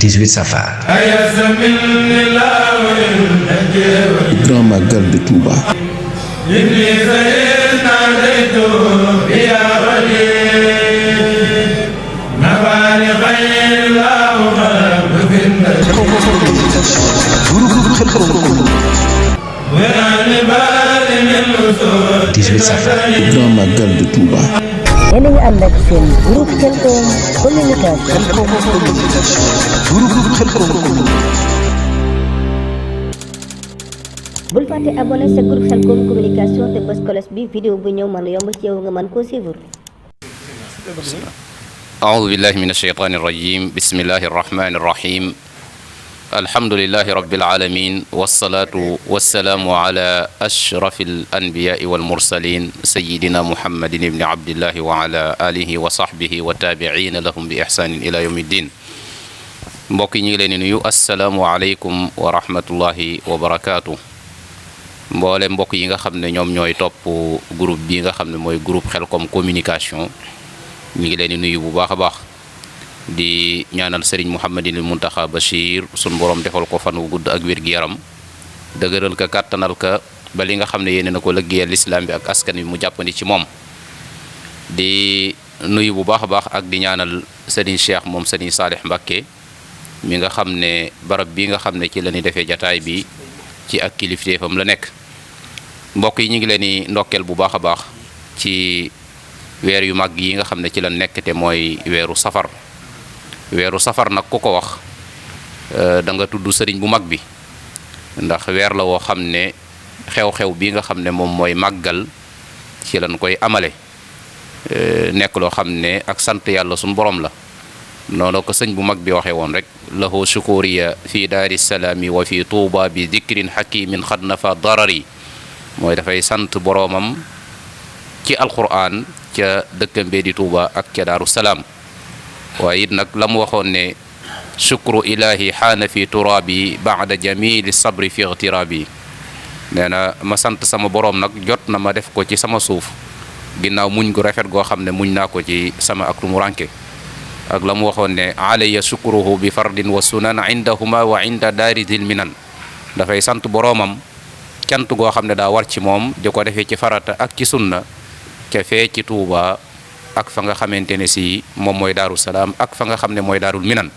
18 Safar. Grand Magal de Touba. Safar. Grand Magal de Touba. Yéen a ngi ànd ak seen groupe Khelcom communication. bul fàtte abonné sa groupe Khelcom communication te bës cloche bi vidéo bu ñëw mën yomb ci yow nga mën koo suivre. أعوذ بالله من الشيطان الرجيم بسم الله الرحمن الرحيم الحمد لله رب العالمين والصلاة والسلام على أشرف الأنبياء والمرسلين سيدنا محمد بن عبد الله وعلى آله وصحبه والتابعين لهم بإحسان إلى يوم الدين mbokk yi ñu ngi leen di nuyu assalaamu aleykum wa rahmatullahi wa barakaatu mboole mbokk yi nga xam ne ñoom ñooy topp groupe bi nga xam ne mooy groupe Khelcom communication ñu ngi leen di nuyu bu baax a baax di ñaanal Serigne Mouhamadinil Muntaxa Bachir sun borom defal ko fan wu gudd ak wér-gi-yaram dëgëral ka kàttanal ka ba li nga xam ne yéene na ko liggéeyal lislaam bi ak askan wi mu jàppandi ci moom di nuyu bu baax a baax ak di ñaanal Serigne Cheikh moom Serigne Saalih Mbacké mi nga xam ne barab bi nga xam ne ci la ñuy defee jataay bi ci ak kilifteefam la nekk mbokk yi ñu ngi leen di ndokkeel bu baax a baax ci weer yu mag yi nga xam ne ci la nekk te mooy weeru safar nag ku ko wax da nga tudd sëriñ bu mag bi ndax weer la woo xam ne xew-xew bi nga xam ne moom mooy màggal ci lañ koy amale nekk loo xam ne ak sant yàlla suñu borom la noonu ko sëñ bu mag bi waxee woon rek lahu shukuriya fi daari salaami wa fi tuuba bi dikrin hakimin xad nafa darari mooy dafay sant boroomam ci alquran ca dëkkam bee di tuuba ak ca daaru salaam waaye it nag la mu waxoon ne shukru ilahi xaana fi turaabi baada jamili sabri fi igtiraabi nee na ma sant sama boroom nag jot na ma def ko ci sama suuf ginnaaw muñ gu rafet goo xam ne muñ naa ko ci sama ak tumuranke ak la mu waxoon ne alayya shukruhu bi fardin wa sunan indahuma wa inda daari dil minan dafay sant boroomam cant goo xam ne daa war ci moom di ko defee ci farata ak ci sunna ca fee ci Tuuba ak fa nga xamante ne si moom mooy daaru salaam ak fa nga xam ne mooy daarul minan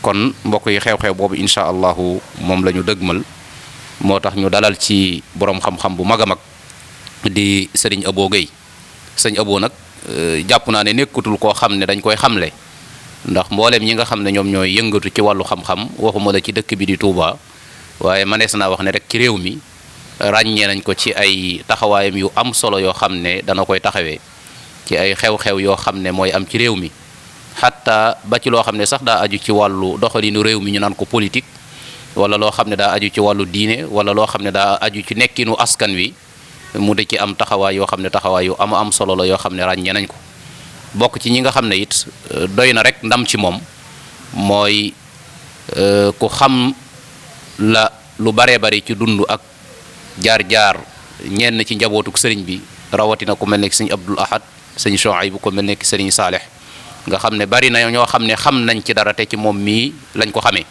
kon mbokk yi xew-xew boobu incha allahu moom la ñu dëgmal moo tax ñu dalal ci borom xam-xam bu mag a mag di sëriñ Abo Guèye sëñ Abo nag jàpp naa ne nekkatul koo xam ne dañ koy xamle ndax mboolem ñi nga xam ne ñoom ñooy yëngatu ci wàllu xam-xam waxuma la ci dëkk bi di Touba waaye manees naa wax ne rek ci réew mi ràññee nañ ko ci ay taxawaayam yu am solo yoo xam ne dana koy taxawee ci ay xew-xew yoo xam ne mooy am ci réew mi xatta ba ci loo xam ne sax daa aju ci wàllu doxalinu réew mi ñu naan ko politique wala loo xam ne daa aju ci wàllu diine wala loo xam ne daa aju ci nekkinu askan wi mu de ci am taxawaay yoo xam ne taxawaay yu am solo la yoo xam ne ràññee nañ ko bokk ci ñi nga xam ne it doy na rek ndam ci moom mooy ku xam la lu baree bari ci dund ak jaar-jaar ñenn ci njabootuk sëriñ bi rawatina ku mel ne sëñ Abdul Ahad sëñ Chouaïb bu ko mel ne sëriñ Saalih nga xam ne bari na ñoo xam ne xam nañ ci dara te ci moom mii lañ ko xamee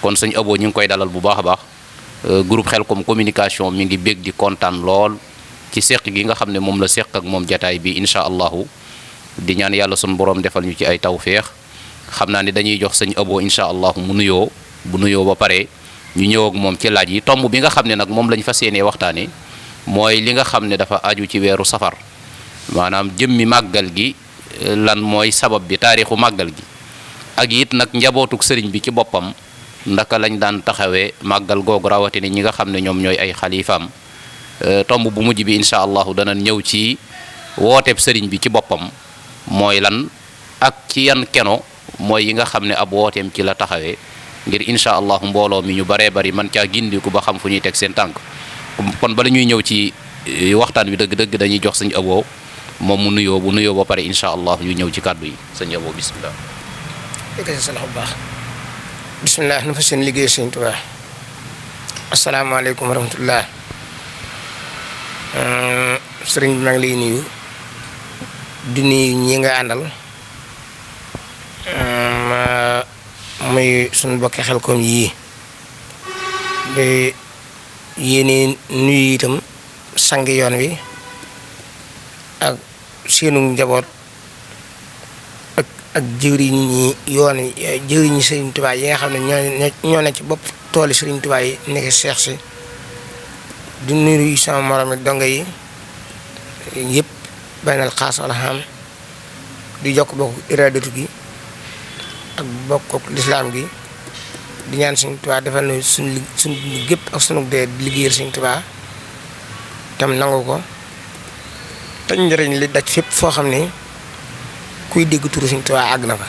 kon sëñ Abo ñu ngi koy dalal bu baax a baax groupe Khelcom communication mi ngi bég di kontaan lool ci seq gi nga xam ne moom la seq ak moom jataay bi incha allahu di ñaan yàlla sunu borom defal ñu ci ay tawféex xam naa ne dañuy jox sëñ Abo incha allahu mu nuyoo bu nuyoo ba pare ñu ñëw ak moom ci laaj yi tomb bi nga xam ne nag moom lañ fas yéenee waxtaane mooy li nga xam ne dafa aju ci weeru safar maanaam jëmmi màggal gi lan mooy sabab bi taarixu màggal gi ak it nag njabootuk sëriñ bi ci boppam ndaka lañ daan taxawee màggal googu rawatina ñi nga xam ne ñoom ñooy ay xalifaam tomb bu mujj bi incha allahu dana ñëw ci wooteeb sëriñ bi ci boppam mooy lan ak ci yan keno mooy yi nga xam ne ab wooteem ci la taxawee ngir incha allahu mbooloo mi ñu baree bari man caa gindiku ba xam fu ñuy teg seen tànk kon bala ñuy ñëw ci waxtaan wi dëgg-dëgg dañuy jox sëñ Abo moom mu nuyoo bu nuyoo ba pare incha allah ñu ñëw ci kàddu yi sëñ Abo bismillah. bismillah nu fa seen liggéey sëñ Tuubaa asalaamaaleykum wa rahmatullah sëriñ bi maa ngi lay nuyu di nuyu ñi nga àndal muy sunu bokki Xelkom yii di yéene nuyu itam sangi yoon wi ak seenu njaboot ak jëwriñ ñi yoon wi jëwriñ ñi Sëriñ Tuubaa yi nga xam ne ñoo ne ci bopp tooli Sëriñ Tuubaa yi nekk seex si di nuyu sama moromi donga yi yëpp baynal xaas wala xam di jokk bokk iradatu gi ak bokk lislaam gi di ñaan Sëriñ Tuubaa defal na suñu gépp ak sunu dee liggéeyal Sëriñ Tuubaa tam nangu ko te njëriñ li daj fépp foo xam ne kuy dégg turu Sëriñ Tuubaa àgg na fa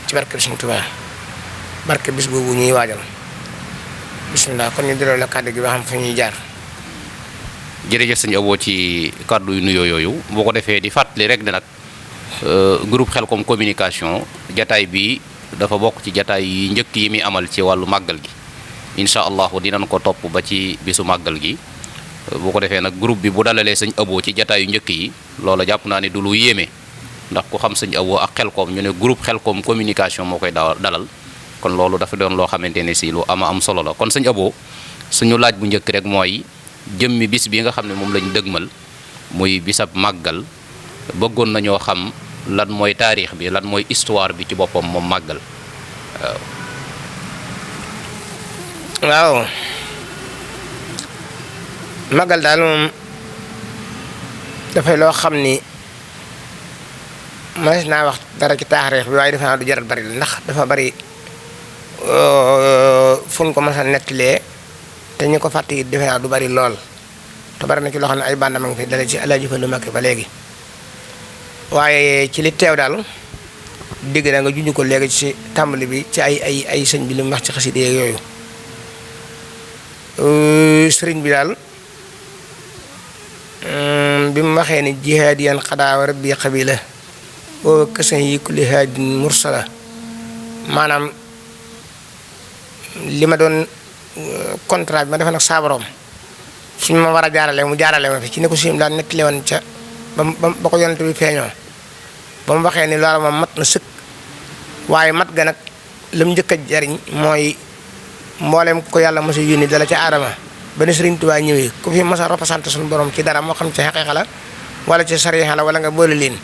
ci barke Sëriñ Tuubaa barke bis boobu ñuy waajal bismillah kon ñu delloo la kàddu gi ba xam fa ñuy jaar. jërëjëf sëñ Abo ci kàddu yu nuyoo yooyu boo ko defee di fàttali rek ne nag groupe Xelkom communication jataay bi dafa bokk ci jataay yi njëkk yi muy amal ci wàllu màggal gi incha allahu dinañ ko topp ba ci bisu màggal gi boo ko defee nag groupe bi bu dalalee sëñ Abo ci jataay yu njëkk yi loola jàpp naa ne du lu yéeme ndax ku xam sëñ Abo ak Xelkom ñu ne groupe Xelkom communication moo koy dalal kon loolu dafa doon loo xamante ne si lu am solo la kon sëñ Abo suñu laaj bu njëkk rek mooy jëmmi bis bi nga xam ne moom lañu dëgmal muy bisab màggal bëggoon nañoo xam lan mooy taarix bi lan mooy histoire bi ci boppam moom màggal waaw màggal daal moom dafay loo xam ni mënees naa wax dara ci taarix bi waaye defe naa du jaral bari ndax dafa bari fu ñu ko mës a nettalee te ñu ko fàtte it defe naa du bari lool te bari na ci loo xam ne ay bandam a ngi fi dale ci Alaaji Fallu Mbakke ba léegi waaye ci li teew daal dégg na nga junj ko léegi ci tàmbali bi ci ay sëñ bi li mu wax ci xasida yooyu sëriñ bi daal bi mu waxee ni jihaadiyan xadaa rabbi qabila wa kasan yi kulli haadin mursala maanaam li ma doon contrat bi ma defoon ak saa borom suñ ma war a jaarale mu jaarale ma fi ci ne ko suñu daan nettali woon ca ba ko yonent bi feeñoo ba mu waxee ni loola moom mat na sëkk waaye mat ga nag la mu njëkk a jariñ mooy mboolem ko yàlla mos a yónni dala ca aadama ba ne Sëriñ Tuubaa ñëwee ku fi mos a représenté suñu borom ci dara moo xam ci xaqiiqa la wala ci sariixa la wala nga boole leen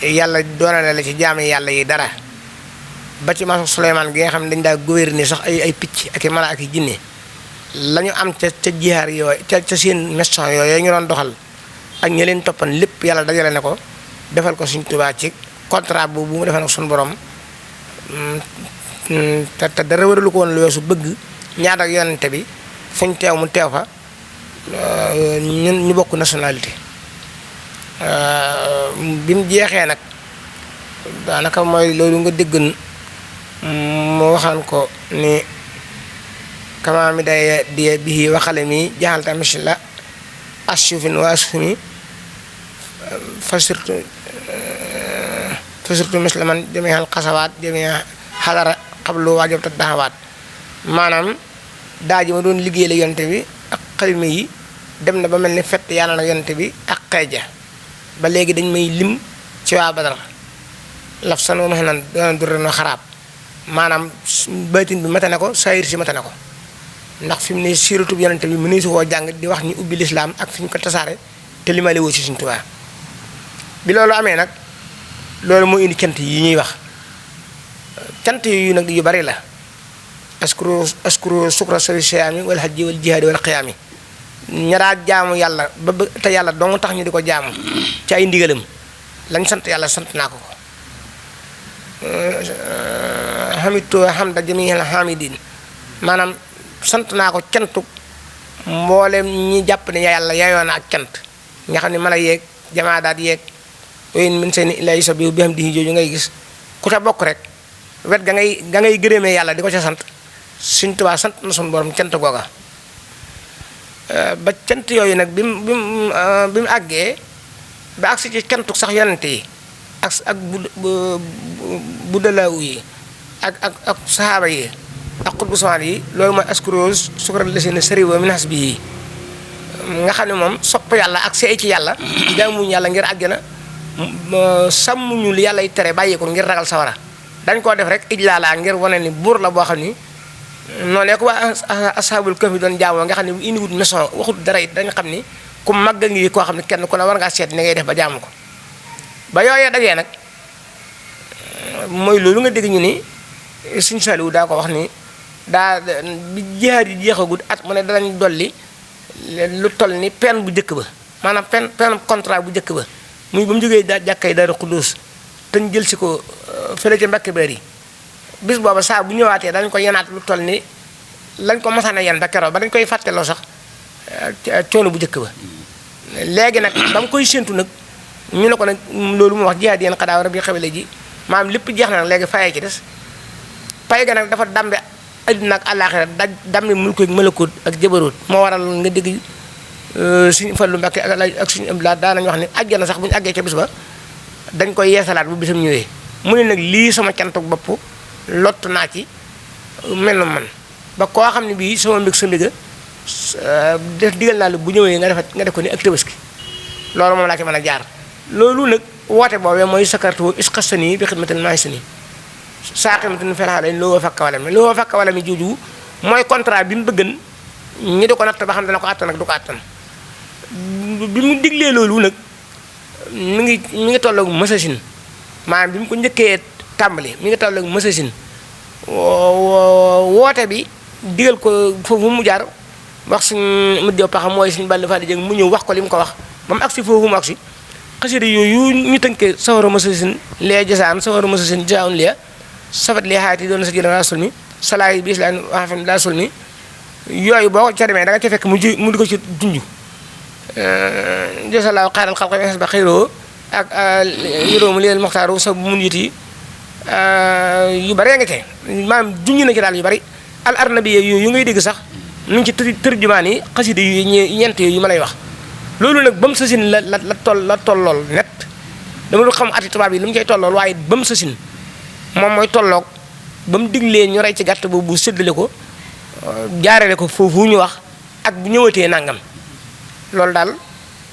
yàlla doonale la ci jaami yàlla yi dara ba ci maam Suleymaan gi nga xam ne dañ daa gouverner sax ay picc ak i mala ak i jinne la ñu am ca jihaar yooyu ca seen mission yooyu ñu doon doxal ak ñi leen toppan lépp yàlla dajale na ko defal ko Sëriñ Tuubaa ci contrat boobu mu defal ak suñu borom te dara waralu ko woon lu weesu bëgg ñaar ak yonente bi fuñ teew mu teew fa ñun ñu bokk nationalité bi mu jeexee nag daanaka mooy loolu nga déggoon mu waxaan ko ni kama mi day die bii waxale mi jaxal tamit la asufin wa asufini fasirtu musliman jami'al xasawaat jami'a xadara xablu waajab ta daxawaat maanaam daa ji ma doon liggéey la yonte bi ak xalima yi dem na ba mel ni fett yàlla na yonte bi ak xeeja ba léegi dañ may lim ci waa Badar laf san wa max nan doona durreno xaraab maanaam baatin bi mate na ko saayir si mate na ko ndax fi mu ne siratub yonente bi mëneesu koo jàng di wax ñu ubbi lislaam ak fi ñu ko tasaare te limale woo ci Sëriñ Tuubaa bi loolu amee nag loolu moo indi cant yi ñuy wax cant yu nag yu bari la askuru sukra sawi siyaami wal hajji wal jihaadi wal qiyaami ñaraa jaamu yàlla ba te yàlla dong tax ñu di ko jaamu ci ay ndigalam lañ sant yàlla sant naa ko xamitu hamda jamiil hamidin maanaam sant naa ko cantu mboolem ñi jàpp ne yàlla yaayoon na ak cant nga xam ne mala yeeg jamaadaat yeeg yooyu min seen ilaa yi sa biu bi xam di jooju ngay gis ku ca bokk rek wet ga ngay gërëmee yàlla di ko ca sant Sëriñ Tuubaa sant na suñu borom cant googa ba cant yooyu nag bi mu àggee ba agsi ci cantuk sax yonente yi ak bu dalaawu yi ak saxaaba yi ak xutbu samaan yi loolu mooy askuroos sukral la seen sariwa min hasbi yi nga xam ne moom sopp yàlla ak seey ci yàlla jaamuñu yàlla ngir àjjana sàmmuñu li yàlla yi tere bàyyi ko ngir ragal sawara dañ koo def rek ijlaala ngir wane ni buur la boo xam ni noonu ko waa ashabul kahfi doon jaamoo nga xam ne bu indiwut mission waxut dara it dañ xam ni ku màgg ngi koo xam ne kenn ku ne war ngaa seet ni ngay def ba jaamu ko ba yooyee dajee nag mooy loolu nga dégg ñu ni Sëñ Saliou daa ko wax ni daa bi jihaad yi jeexagut at mu ne danañ dolli lu toll ni pen bu njëkk ba maanaam pen contrat bu njëkk ba muy ba mu jógee jàkkay Daaru Xudoos te ñu jël si ko fële ca Mbàkke Bari bis booba saa bu ñëwaatee dañ ko yenaat lu toll ni lañ ko masana yen ba keroog ba dañ koy fàtteloo sax coono bu njëkk ba léegi nag ba mu koy séntu nag ñu ne ko nag loolu mu wax jihaad yéen xadaaw rab yi xewale ji maanaam lépp jeex na nag léegi fayee ci des pay ga nag dafa dambe adduna ak àllaaxira dambe mulk ak malakoot ak jabaroot moo waral nga dégg Sëñ Fallu Mbàkke ak Sëñ Abdulaay daanañ wax ni àjjana sax bu ñu àggee ca bis ba dañ koy yeesalaat bu bisam ñëwee mu ne nag lii sama cantuk bopp lott naa ci mel na man ba koo xam ne bii sama mbég sa mbéga def digal naa la bu ñëwee nga def ko ni ak Tabaski loolu moom laa ci mën a jaar loolu nag woote boobee mooy sakartu isqasani bi xidmatin mahisani saaqimatin felaxalañ loo fakka wala mi loo fakka wala mi jooju mooy contrat bi mu bëggan ñi di ko natt ba xam dana ko àttan ak du ko àttan bi mu diglee loolu nag mi ngi tolloog masasin maanaam bi mu ko njëkkee tàmbali mi ngi tolloog masasin woote bi digal ko foofu mu jaar wax suñ mët jow paxa mooy suñ Balla Fally Dieng mu ñëw wax ko li mu ko wax ba mu agsi foofu mu agsi xasida yooyu ñu tënkee sawara masasin lee jasaan sawara masasin jaun lia safat lee xaati doon sa jël daa sul mi salaay bi islam waxam daa sul mi yooyu boo ko ca demee da nga ca fekk mu di ko ci junj josalaaw xaaral xalqa bi ba xëyroo ak yuróomu leel moxtaaru sa mun yiti yu bari nga ce maanaam junj na ci daal yu bari al arnabi yooyu ngay dégg sax nu ngi ci tërjumaan yi xasida yu ñeent yooyu ma lay wax loolu nag ba mu sasin la tollool net dama du xam ati tubaab yi li mu koy tollool waaye ba mu sasin moom mooy tolloog ba mu diglee ñu rey ci gàtt boobu séddale ko jaarale ko foofu ñu wax ak bu ñëwatee nangam loolu daal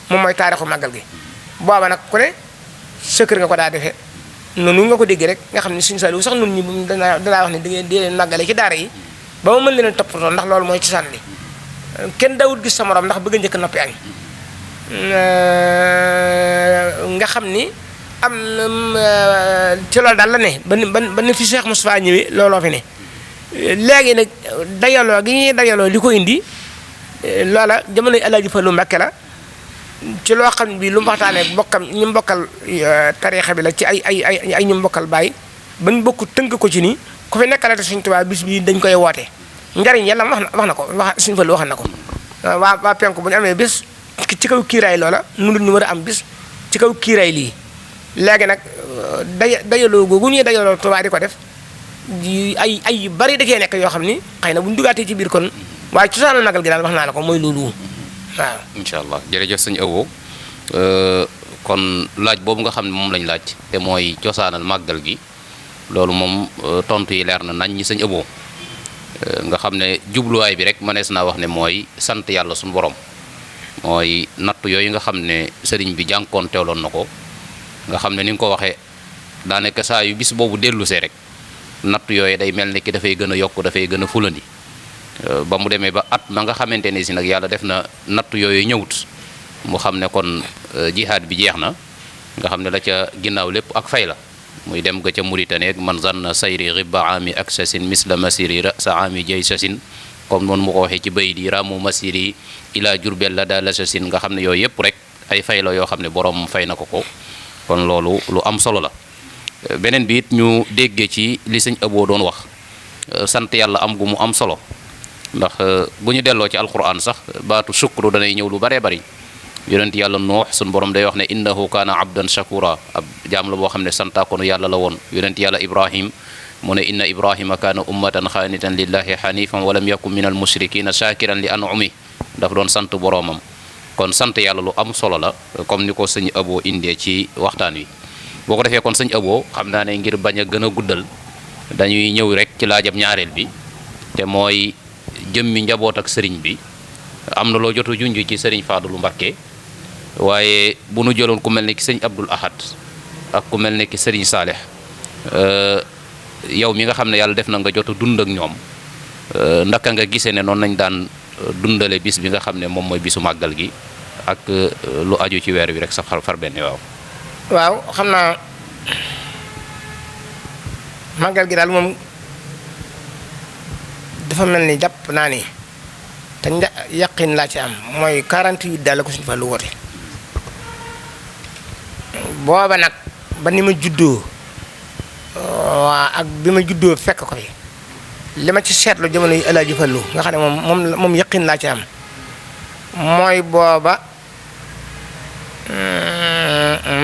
moom mooy taarixu màggal gi booba nag ku ne sa kër nga ko daa defee noonu nga ko déggee rek nga xam ne Sëñ Saliou sax nun ñi danaa wax ne di leen màggale ci daara yi ba ma mën leen toppatoo ndax loolu mooy cosaan li kenn dawut gis sa morom ndax bëgg a njëkk noppi añ nga xam ni am ci loolu daal la ne ba ne fi Cheikh Moustapha ñëwee looloo fi ne léegi nag dajaloo gi ñuy dajaloo li ko indi loola jamonoy Alaaji Fallu Mbàkke la ci loo xam ne bii lu mu waxtaanee bokkam ñu mbokkal tariixa bi la ci ay ñu mbokkal bàyyi bañ bokk tënk ko ci ni ku fi nekkalate Sëñ Tuubaa bis bi dañ koy woote njariñ yàlla wax na ko Sëñ Fallu wax na ko waa penku bu ñu amee bis ci kaw kiiraay loola nunut ñu war a am bis ci kaw kiiraay lii léegi nag dajaloo googu ñuy dajaloo Tuubaa di ko def ay yu bari da cee nekk yoo xam ni xëy na bu ñu dugaatee ci biir kon waaye cosaanu magal gi daal wax naa la ko mooy loolu waaw. incha allah jërëjëf sëñ Abo kon laaj boobu nga xam ne moom lañ laaj te mooy cosaanal màggal gi loolu moom tontu yi leer na nañ ñi sëñ Abo nga xam ne jubluwaay bi rek mënees naa wax ne mooy sant yàlla suñu borom mooy natt yooyu nga xam ne sëriñ bi jànkoon teewloon na ko nga xam ne ni nga ko waxee daanaka saa yu bis boobu dellusee rek natt yooyu day mel ni ki dafay gën a yokk dafay gën a fulandi ba mu demee ba at ma nga xamante ne si nag yàlla def na natt yooyu ñëwut mu xam ne kon jihaad bi jeex na nga xam ne la ca ginnaaw lépp ak fay la muy dem ga ca Mauritanie ak man zanna sayri ribba ami ak sasin misla masiri sa ami jay sasin comme noonu mu ko waxee ci bay di ramu masiri ila jurbel la daal la sasin nga xam ne yooyu yëpp rek ay fay la yoo xam ne borom fay na ko kon loolu lu am solo la beneen bi it ñu déggee ci li sëñ Abo doon wax sant yàlla am gu mu am solo ndax bu ñu delloo ci alquran sax baatu shukru danay ñëw lu baree bari yonent yàlla Nuux suñu borom day wax ne innahu kaana abdan shakura ab jaam la boo xam ne santaakonu yàlla la woon yonent yàlla Ibrahim mu ne inna Ibrahima kaana ummatan xaanitan lillahi xanifan walam yakun min al mushrikina shakiran li an'umi dafa doon sant boroomam kon sant yàlla lu am solo la comme ni ko sëñ Abo indee ci waxtaan wi boo ko defee kon sëñ Abo xam naa ne ngir bañ a gën a guddal dañuy ñëw rek ci laajab ñaareel bi te mooy jëmmi njaboot ak sëriñ bi am na loo jotu junj ci sëriñ Fadlu Mbakke waaye bu nu jëloon ku mel ne ki sëñ Abdul Ahad ak ku mel ne ki sëriñ Saalix yow mi nga xam ne yàlla def na nga jot a dund ak ñoom ndaka nga gisee ne noonu nañ daan dundale bis bi nga xam ne moom mooy bisu màggal gi ak lu aju ci weer wi rek sa far benn waaw xam naa màggal gi daal moom dafa mel ni jàpp naa ni te yaqin laa ci am mooy 48 daal la ko suñu fa lu woote booba nag ba ni ma juddoo waa ak bi ma juddoo fekk ko fi li ma ci seetlu jamono yi Alaaji Fallu nga xam ne moom yaqin laa ci am mooy booba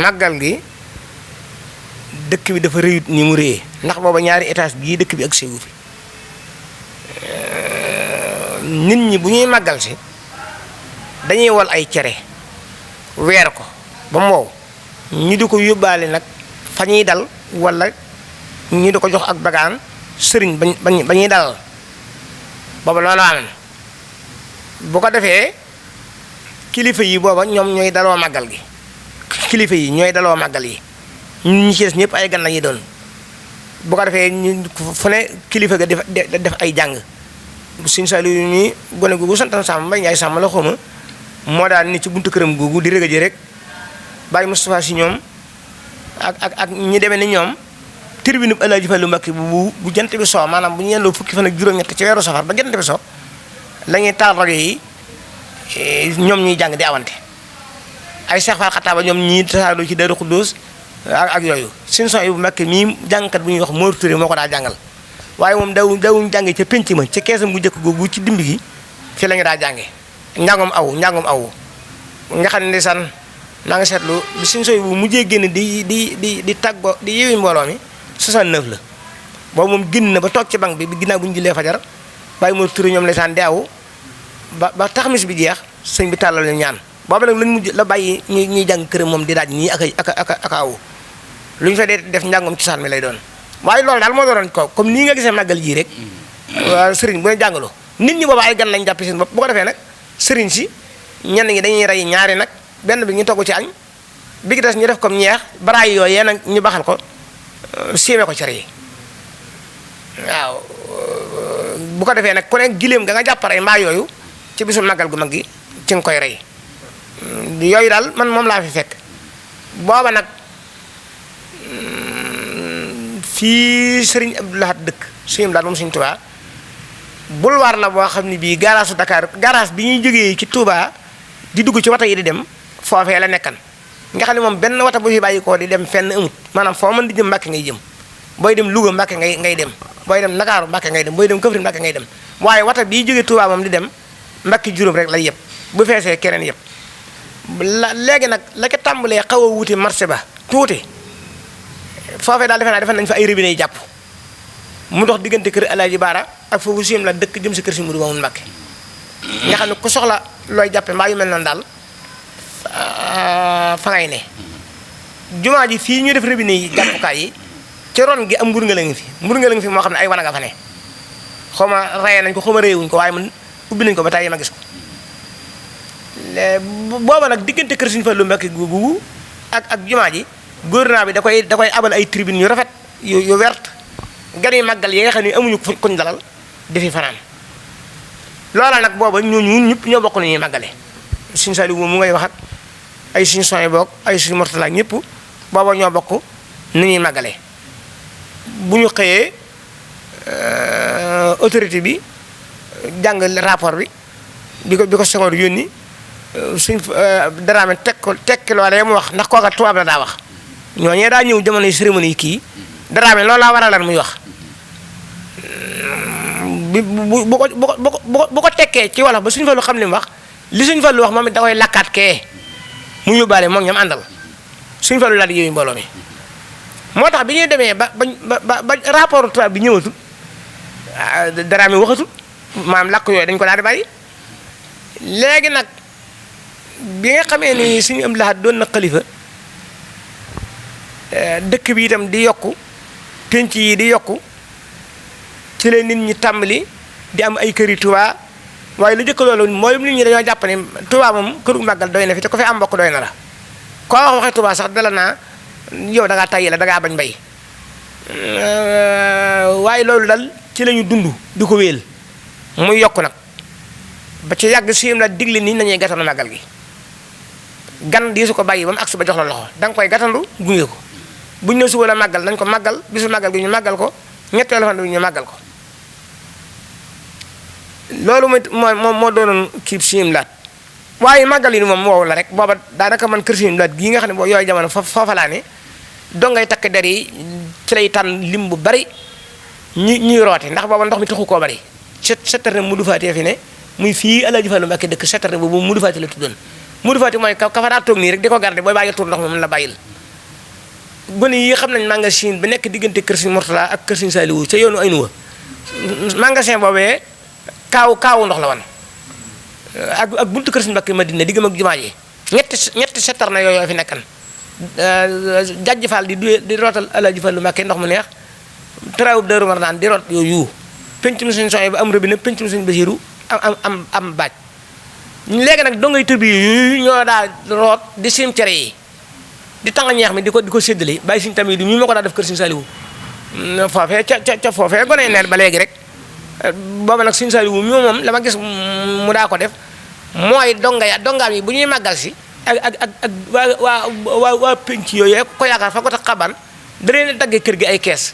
màggal gi dëkk bi dafa rëyut ni mu rëyee ndax booba ñaari étage gii dëkk bi ak séwu fi nit ñi bu ñuy màggal si dañuy wal ay cere weer ko ba mu wow ñu di ko yóbbaale nag fa ñuy dal wala ñu di ko jox ak bagaan sëriñ ba ñuy dalal booba loolu am bu ko defee kilifa yi booba ñoom ñooy daloo màggal gi kilifa yi ñooy daloo màggal yi ñun ñi ci des ñëpp ay gan la ñuy doon bu ko defee ñu fu ne kilifa ga def ay jàng Sëñ Saliou nii gone googu santan Sàmm Mbay Njaay Sàmm la xawma moo daal ni ci buntu këram googu di rëgëje rek Baye Moustapha Sy ñoom ak ñi demee ni ñoom tribune Alaaji Fallu Mbakke bu jant bi soo maanaam bu ñu yendoo fukki fan ak juróom-ñett ci weeru safar ba jant bi soo la ñuy taal rajo yi ñoom ñuy jàng di awante ay Seex Faal Xataaba ñoom ñii tasaaroo ci Daaru Xuddoos ak yooyu Sëñ Suhaybu Mbakke mii jàngkat bu ñuy wax Mor Touré moo ko daa jàngal waaye moom dawuñ jàngee ca pénc ma ca keesam gu njëkk googu ci dimb gi fii la ñu daa jànge njàngum aw nga xam ne ndeysaan maa ngi seetlu bi Sëñ Suhaybu bu mujjee génn di tàggoo di yewi mbooloo mi 69 la boobu moom génn na ba toog ci bank bi ginnaaw bu ñu jullee fajar bàyyi Mor Touré ñoom ndeysaan di aw ba taxamis bi jeex sëñ bi tàllal ñu ñaan boobu nag lañ mujj la bàyyi ñuy jàng këram moom di daaj nii ak aw lu ñu fa dee def njàngum cosaan mi lay doon waaye loolu daal moo doon ko comme nii nga gisee màggal jii rek sëriñ bu ne jàngaloo nit ñi booba ay gan lañ jàpp seen bopp bu ko defee nag sëriñ si ñenn ñi dañuy rey ñaari nag benn bi ñu togg ci añ bi gi des ñu def comme ñeex baraay yooyu nag ñu baxal ko siime ko cere yi waaw bu ko defee nag ku ne giléem nga jàpp rey mbaa yooyu ci bisu màggal gu mag gi ci nga koy rey yooyu daal man moom laa fi fekk booba nag fii sëriñ Abdou Lahad dëkk suñu daal moom suñu Touba boulevard la boo xam ne bii garage su Dakar garage bi ñuy jógee ci Touba di dugg ci wata yi di dem foofee la nekkan nga xam ne moom benn wata bu fi bàyyi koo di dem fenn amut maanaam foo mën di jëm Mbàkke ngay jëm booy dem Louga Mbàkke ngay dem booy dem Ndakaaru Mbàkke ngay dem booy dem Kaffrine Mbàkke ngay dem waaye wata bii jógee Touba moom di dem Mbàkke juróom rek lay yëpp bu feesee keneen yëpp léegi nag la ko tàmbalee xaw a wuti marché ba tuuti foofee daal defe nañ fa ay robinet yi jàpp mu dox diggante kër Alaaji Baara ak foofu siem la dëkk jëm si kër si Mudu Maamun Mbàkke nga xam ne ku soxla looy jàppe mbaa yu mel noonu daal fa ngay ne jumaa ji fii ñu def robinet yi jàppukaay yi ci ron gi am mbur nga la ngi fi moo xam ne ay wanaga fa ne xaw ma rayee nañ ko xaw ma réewuñ ko waaye man ubbi nañ ko ba tey ma gis ko booba nag diggante kër Sëñ Fallu Mbàkke googu ak jumaa ji gouvernement bi da koy abal ay tribune yu rafet yu wert gan yu màggal yi nga xam ne amuñu kuñ dalal di fi fanaan loola nag booba ñooñu ñëpp ñoo bokk nañuy màggale Sëñ Saliou mu ngay wax ak ay Sëñ Soy boog ay Sëñ Mortala ñëpp booba ñoo bokk ni ñuy màggale bu ñu xëyee autorité bi jàng rapport bi ko Senghor yónni suñ Dramé tekki loolee mu wax ndax kooka tubaab la daa wax ñooñee daa ñëw jamono cérémonie yi kii Dramé loolu laa waral muy wax bu ko tekkee ci wolof ba Sëñ Fallu xam li mu wax li Sëñ Fallu wax moom it da koy lakkaat kee mu yóbbaale moom ñam àndal Sëñ Fallu daal di yooyu mbooloo mi moo tax bi ñuy demee ba rapport tubaab bi ñëwatul Dramé waxatul maanaam làkk yooyu dañ ko daal di bàyyi léegi nag bi nga xamee ni Sëñ Abdou Lahad doon na xalifa dëkk bi itam di yokku pénc yi di yokku ci la nit ñi tàmbali di am ay këri Touba waaye lu jëkk loolu mooy nit ñi dañoo jàpp ne Touba moom këru màggal doy na fi te ko fi am mbokk doy na la koo wax waxee Touba sax dala naa yow da ngaa tàyyi la da ngaa bañ mbay waaye loolu dal ci lañu dund di ko wéel muy yokk nag ba ci yàgg siyam la digle nii nañuy gàttandu màggal gi gan di su ko bàyyi ba mu agsi ba jox la loxo da nga koy gàttandu gunge ko bu ñu ne suba la màggal nañ ko màggal bisu màggal gi ñu màggal ko ñetteelu fan bi ñu màggal ko loolu moo doonoon kii siyam laat waaye màggal yi moom wow la rek booba daanaka man kër siyam laat gii nga xam ne boo yooyu jamono foofa laa ne dongay takk der yi ci lay tànn lim bu bari ñuy roote ndax booba ndox mi taxu koo bari setterne mu du faatee fi ne muy fii Alaaji Fallu Mbàkke dëkk setterne boobu mu du faati la tuddoon mu du faati mooy ka fa daa toog nii rek di ko garder booy bàyyi tuur ndox moom la bàyyil gone yi xam nañ magasin bi nekk diggante kër Sëñ Murtala ak kër Sëñ Saaliwu ca yoonu Aynuwa magasin boobee kaawu ndox la woon ak buntu kër Sëñ Mbàkke Madina diggam ak jumaa ji ñetti setterne yooyu fi nekkan jajj Fall di rootal Alaaji Fallu Mbàkke ndox mu neex taraawub Daaru Marnaan di root yooyu pencum Sëñ Soy ba am robinet pencum Sëñ Basiru am baaj léegi nag dongay tëbi yooyu ñoo daa root di sim cere yi di tanga ñeex mi di ko séddale bàyyi Sëñ Tamit du mi moo ko daa def kër Sëñ Saaliwu foofee ca foofee gone neel ba léegi rek booba nag Sëñ Saaliwu mi moom la ma gis mu daa ko def mooy dongaam yi bu ñuy màggal si ak waa penc yooyu ko yaakaar fa ko tax xaban da leen daggee kër gi ay kees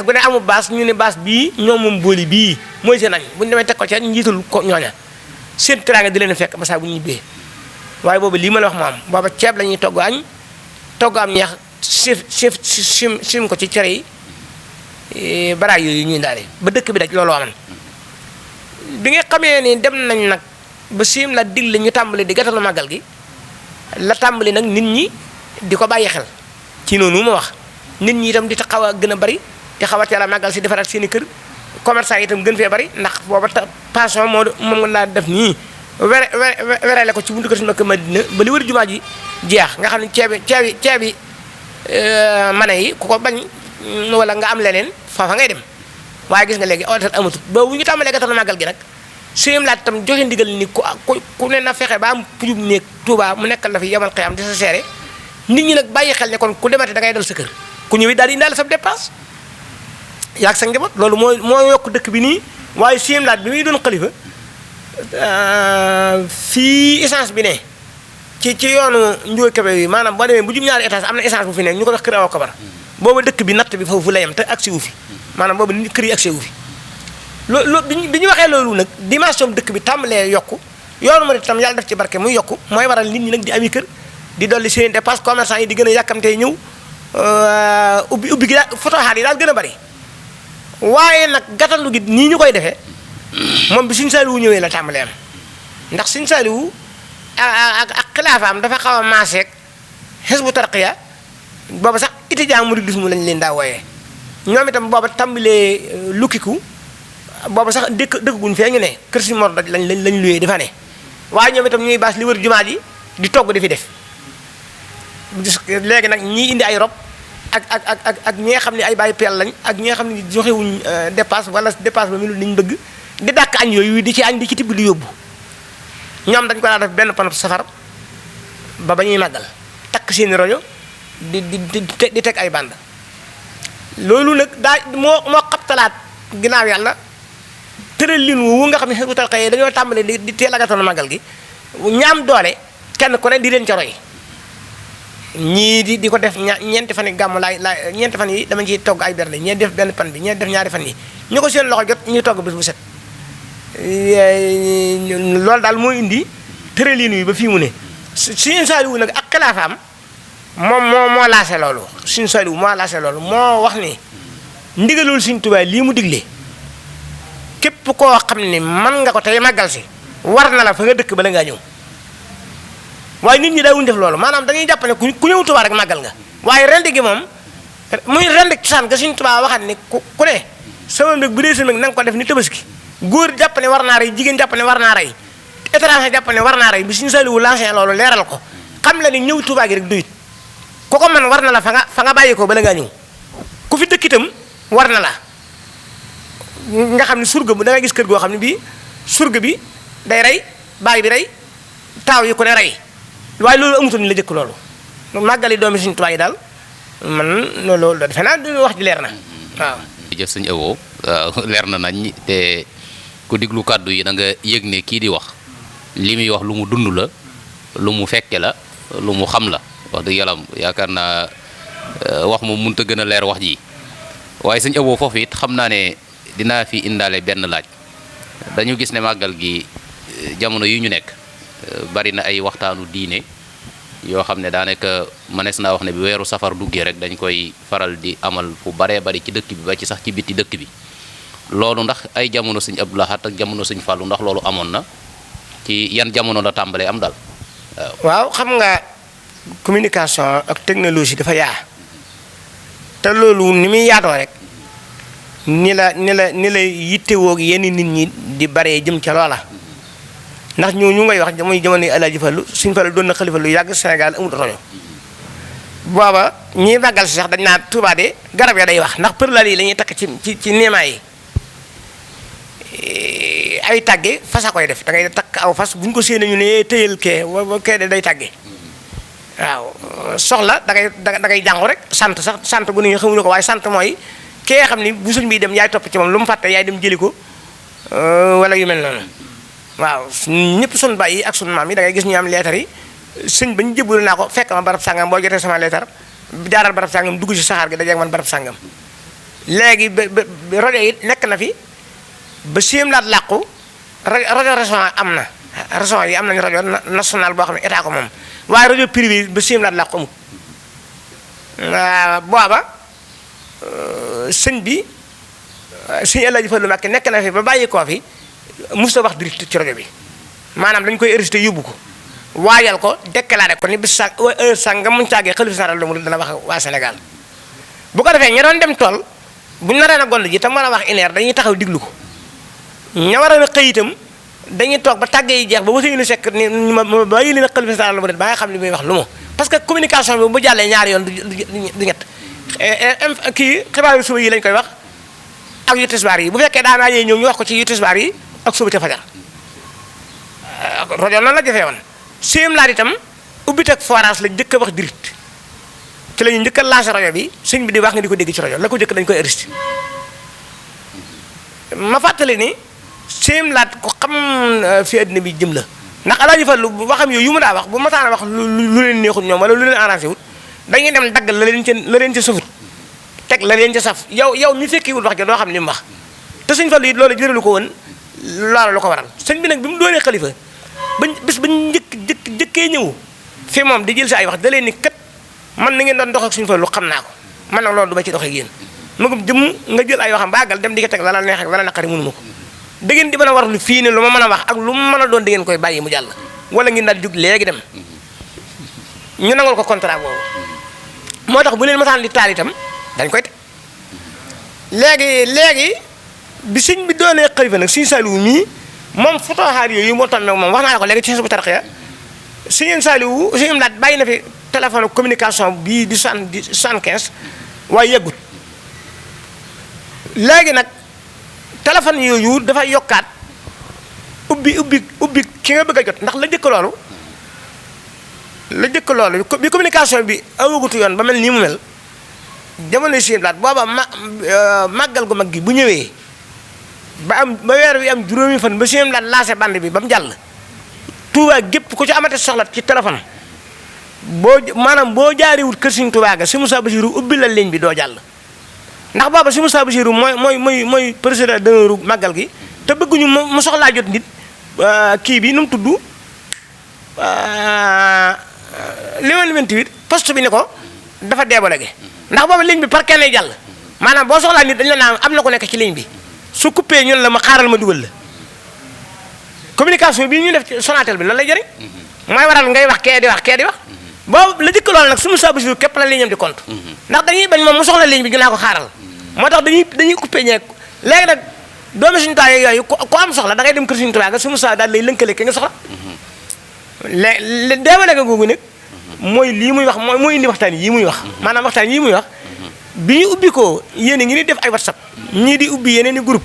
bu ne amul baas ñu ne baas bii ñoom moom booli bii mooy seen añ bu ñu demee teg ko ca njiitul ko ñooña seen teraanga di leen fekk ba saa bu ñu ñibbee waaye boobu lii ma la wax moo am booba ceeb la ñuy togg añ togg am ñeex sim ko ci cere yi baraay yooyu ñuy daale ba dëkk bi daj loolu amoon bi nga xamee ni dem nañ nag ba sim la digle ñu tàmbali di gàttalu màggal gi la tàmbali nag nit ñi di ko bàyyi xel ci noonu ma wax nit ñi itam di xaw a gën a bari te xaw a teel a màggal si defaraat seen i kër commerçant yi itam gën fee bari ndax booba pension moom nga naa def nii werele ko ci buntu kër si Mbàkke Madina ba li wër jumaa ji jeex nga xam ne ceebi mane yi ku ko bañ wala nga am leneen foofa ngay dem waaye gis nga léegi hôtel amatul boobu ñu tàmbalee gàttalu màggal gi nag suyam laaj itam joxe ndigal ni ku ne na fexe ba am pujub néeg Tuubaa mu nekkal la fi yamal xëyam di sa seere nit ñi nag bàyyi xel ne kon ku demate da ngay dal sa kër ku ñëwee daal di indaale sa dépense yaag sa njaboot loolu moo yokk dëkk bi nii waaye suyam laaj bi muy doon xalifa fii essence bi ne ci yoonu Njuga Kebe yi maanaam boo demee bu jub ñaari étage am na essence bu fi ne ñu ko wax kër Awa Kabar booba dëkk bi natt bi foofu la yem te agsi wu fi maanaam boobu nit kër yi agsi wu fi bi ñu waxee loolu nag dimension dëkk bi tàmbalee yokku yoonu ma itam yàlla def ci barke muy yokku mooy waral nit ñi nag di ami kër di dolli seen dépense commerçant yi di gën a yàkkamtee ñëw ubbi gi daal fotoxaat yi daal gën a bari waaye nag gàttandu gi nii ñu koy defee moom bi Sëñ Saaliwu ñëwee la tàmbalee am ndax Sëñ Saaliwu ak xilaafaam dafa xaw a maaseeg Hizbu Tarqiya booba sax étudiant mouridisme lañ leen daa wooyee ñoom itam booba tàmbalee lukkiku booba sax dëkkuñ fee ñu ne kër si Mor Doj lañ luyee dafa ne waaye ñoom itam ñuy baas li wër jumaa ji di togg di fi def léegi nag ñii indi ay rob ak ñi nga xam ne ay bàyyi peel lañ ak ñi nga xam ne joxewuñ dépasse wala dépasse ba melul ni ñu bëgg di dàkk añ yooyu di ci añ di ci tibb di yóbbu ñoom dañ ko daa def benn panop safar ba ñuy màggal takk seeni rojo di teg ay band loolu nag daa moo xabtalaat ginnaaw yàlla tëral lin wu nga xam ne Hizbut Tarqiyyah dañoo tàmbale di teel a gàttal màggal gi ñaam doole kenn ku ne di leen ca roy ñii di ko def ñeenti fan yi gàmmu ñeenti fan yi dama ciy togg ay bernde ñee def benn pan bi ñee def ñaari fan yi ñu ko seen loxo jot ñuy togg bés bu set loolu daal moo indi tëralin wi ba fii mu ne Sëñ Saaliwu nag ak xilaafaam moo laase loolu Sëñ Saaliwu moo laase loolu moo wax ni ndigalul Sëñ Tuubaa lii mu digle képp koo xam ne mën nga ko tey màggal si war na la fa nga dëkk bala ngaa ñëw waaye nit ñi daawuñu def loolu maanaam dañuy jàpp ne ku ñëw Tuubaa rek màggal nga waaye rend gi moom muy rend cosaan nga Sëñ Tuubaa waxaat ne ku ne sama mbég bu dee sa mbég na nga ko def ni Tabaski góor jàpp ne war naa rey jigéen jàpp ne war naa rey étranger jàpp ne war naa rey bi Sëñ Saaliwu lancé loolu leeral ko xam la ni ñëw Tuubaa gi rek doyut ku ko man war na la fa nga bàyyi ko bala ngaa ñëw ku fi dëkk itam war na la nga xam ne surga bu da nga gis kër goo xam ne bii surga bi day rey baay bi rey taaw yi ku ne rey waaye loolu amutoon ni la jëkk loolu màggali doomi Sëñ Tuubaa yi daal man loolu defe naa du wax ji leer na waaw. jërëjëf sëñ Abo leer na nañ te ku diglu kàddu yi da nga yëg ne kii di wax li muy wax lu mu dund la lu mu fekke la lu mu xam la wax dëgg yàlla yaakaar naa wax moom mënut a gën a leer wax ji waaye sëñ Abo foofu it xam naa ne dinaa fi indaale benn laaj dañu gis ne màggal gi jamono yi ñu nekk bari na ay waxtaanu diine yoo xam ne daanaka mënees naa wax ne bi weeru safar duggee rek dañ koy faral di amal fu baree bari ci dëkk bi ba ci sax ci biti dëkk bi loolu ndax ay jamono sëñ Abdou Lahad ak jamono sëñ Fallou ndax loolu amoon na ci yan jamono la tàmbalee am daal waaw xam nga communication ak technologie dafa yaa te loolu ni muy yaatoo rek ni la yittewoo yenn nit ñi di baree jëm ca loola ndax ñu ngay wax muy jamono yi Alaaji Fallu Sëñ Fallu doon na xalifa lu yàgg Sénégal amul rajo booba ñiy màggal si sax dañ naa Tuubaa de garab ya day wax ndax përlaal yi la ñuy takk ci néemaa yi ay tàgge fasa koy def da ngay takk aw fas bu ñu ko séenee ñu ne tëyal kee de day tàgge waaw soxla da ngay jàngu rek sant bu nit ñi xamuñu ko waaye sant mooy kee xam ni bu suñ bi dem yaay topp ci moom lu mu fàtte yaay dem jëli ko wala yu mel noonu waaw ñëpp sun baay yi ak sun maam yi da ngay gis ñu am leetar yi sëñ bañ jébbalu naa ko fekk ma barab sàngam boo jotee sama leetar jaaral barab sàngam dugg ci saxaar gi dajeeg man barab sàngam léegi ba rajo yi nekk na fi ba séem laat làqu rajo région am na région yi am nañu rajo national boo xam ne état ko moom waaye rajo privé ba séem laat làqu amul booba sëñ bi sëñ Alaaji Fallu Mbàkke nekk na fi ba bàyyi koo fi musta wax direct ci rajo bi maanaam dañ koy enregistré yóbbu ko waajal ko déclaré ko ni bis sa heure sang nga mun caagee xalifa général lu mu dana wax waa Sénégal bu ko defee ña doon dem tool buñu naree na gond ji te mën a wax une dañuy taxaw diglu ko ña war a xëy itam dañuy toog ba tàggee yi jeex ba wasa yu sekk ni ma bàyyi leen xalifa général lu mu ba nga xam li muy wax lu mu parce que communication bi bu jàllee ñaari yoon du ñett kii xibaaru suba yi lañ koy wax ak yu tisbaar yi bu fekkee daanaa yee ñëw ñu wax ko ci yu tisbaar yi ak suba ca fajar rajo noonu la jafee woon séem laat itam ubbit ak forage la njëkk a wax direct ci la ñu njëkk a lancé rajo bi sëñ bi di wax nga di ko dégg ci rajo la ko njëkk dañ koy enregistré ma fàttali ni séem laat ko xam fi àddina bi jëm la ndax Alaaji Fallu waxam yooyu yu mu daa wax bu masaana wax lu leen neexul ñoom wala lu leen arrangé wut dañuy dem dagg la leen ca safut teg la leen ca saf yow mi fekkiwul wax ja doo xam li mu wax te sëñ Fallu it loolu jëralu ko woon loolu lu ko waral sëñ bi nag bi mu doonee xalifa bis ba njëkkee ñëw fi moom di jël si ay wax da leen ni kat man na ngeen doon dox ak sëñ Fallu xam naa ko man nag loolu du ma ci doxee ak yéen magum jëm nga jël ay waxam baagal dem di ko teg la neex ak la naqari mënuma ko da ngeen di mën a war lu fii ne lu ma mën a wax ak lu mu mën a doon da ngeen koy bàyyi mu jàll wala ngeen daal jug léegi dem ñu nangul ko contrat boobu moo tax bu leen masaan di taal itam dañ koy teg léegi bi sëñ bi doonee xalifa nag sëñ Saliou mii moom fotoxaar yooyu moo toll moom wax naa la ko léegi ci Hizbut Tarqiyyah sëñ Saliou sëñ laat bàyyi na fi téléphone communication bii di 75 waaye yeggut léegi nag téléphone yooyu dafay yokkaat ubbi ki nga bëgg a jot ndax la jëkk loolu bi communication bi awagutu yoon ba mel nii mu mel jamono sëñ laat booba màggal gu mag gi bu ñëwee ba weer wi am juróomi fan ba sëñ laat lancé bande bi ba mu jàll Touba gépp ku ci amate soxla ci téléphone boo jaariwut kër Sëñ Touba ga si Moussa Bassirou ubbi la ligne bi doo jàll ndax booba si Moussa Bassirou mooy président d'honneur màggal gi te bëgguñu mu soxlaa jot nit kii bi nu mu tudd liman 28 poste bi ne ko dafa débolege ndax booba ligne bi par kenn jàll maanaam boo soxlaa nit dañu la naan am na ko nekk ci ligne bi su coupé ñun la ma xaaral ma dugal la communication bi ñu def ci Sonatel bi lan lay jëriñ mooy waral ngay wax kee di wax boobu la jëkk loolu nag su Moussa Bassirou képp la ligne am di compte ndax dañuy bañ moom mu soxla ligne bi ñu naa ko xaaral moo tax dañuy coupé ñeeg léegi nag doomi suñu tubaab yooyu ku am soxla da ngay dem kër suñu tubaab nga su Moussa daal lay lënkale ki nga soxla léegi déema nega googu nag mooy lii muy wax mooy indi waxtaan yii muy wax maanaam waxtaan yii muy wax bi ñu ubbi ko yéen a ngi ni def ay WhatsApp ñii di ubbi yeneen i groupe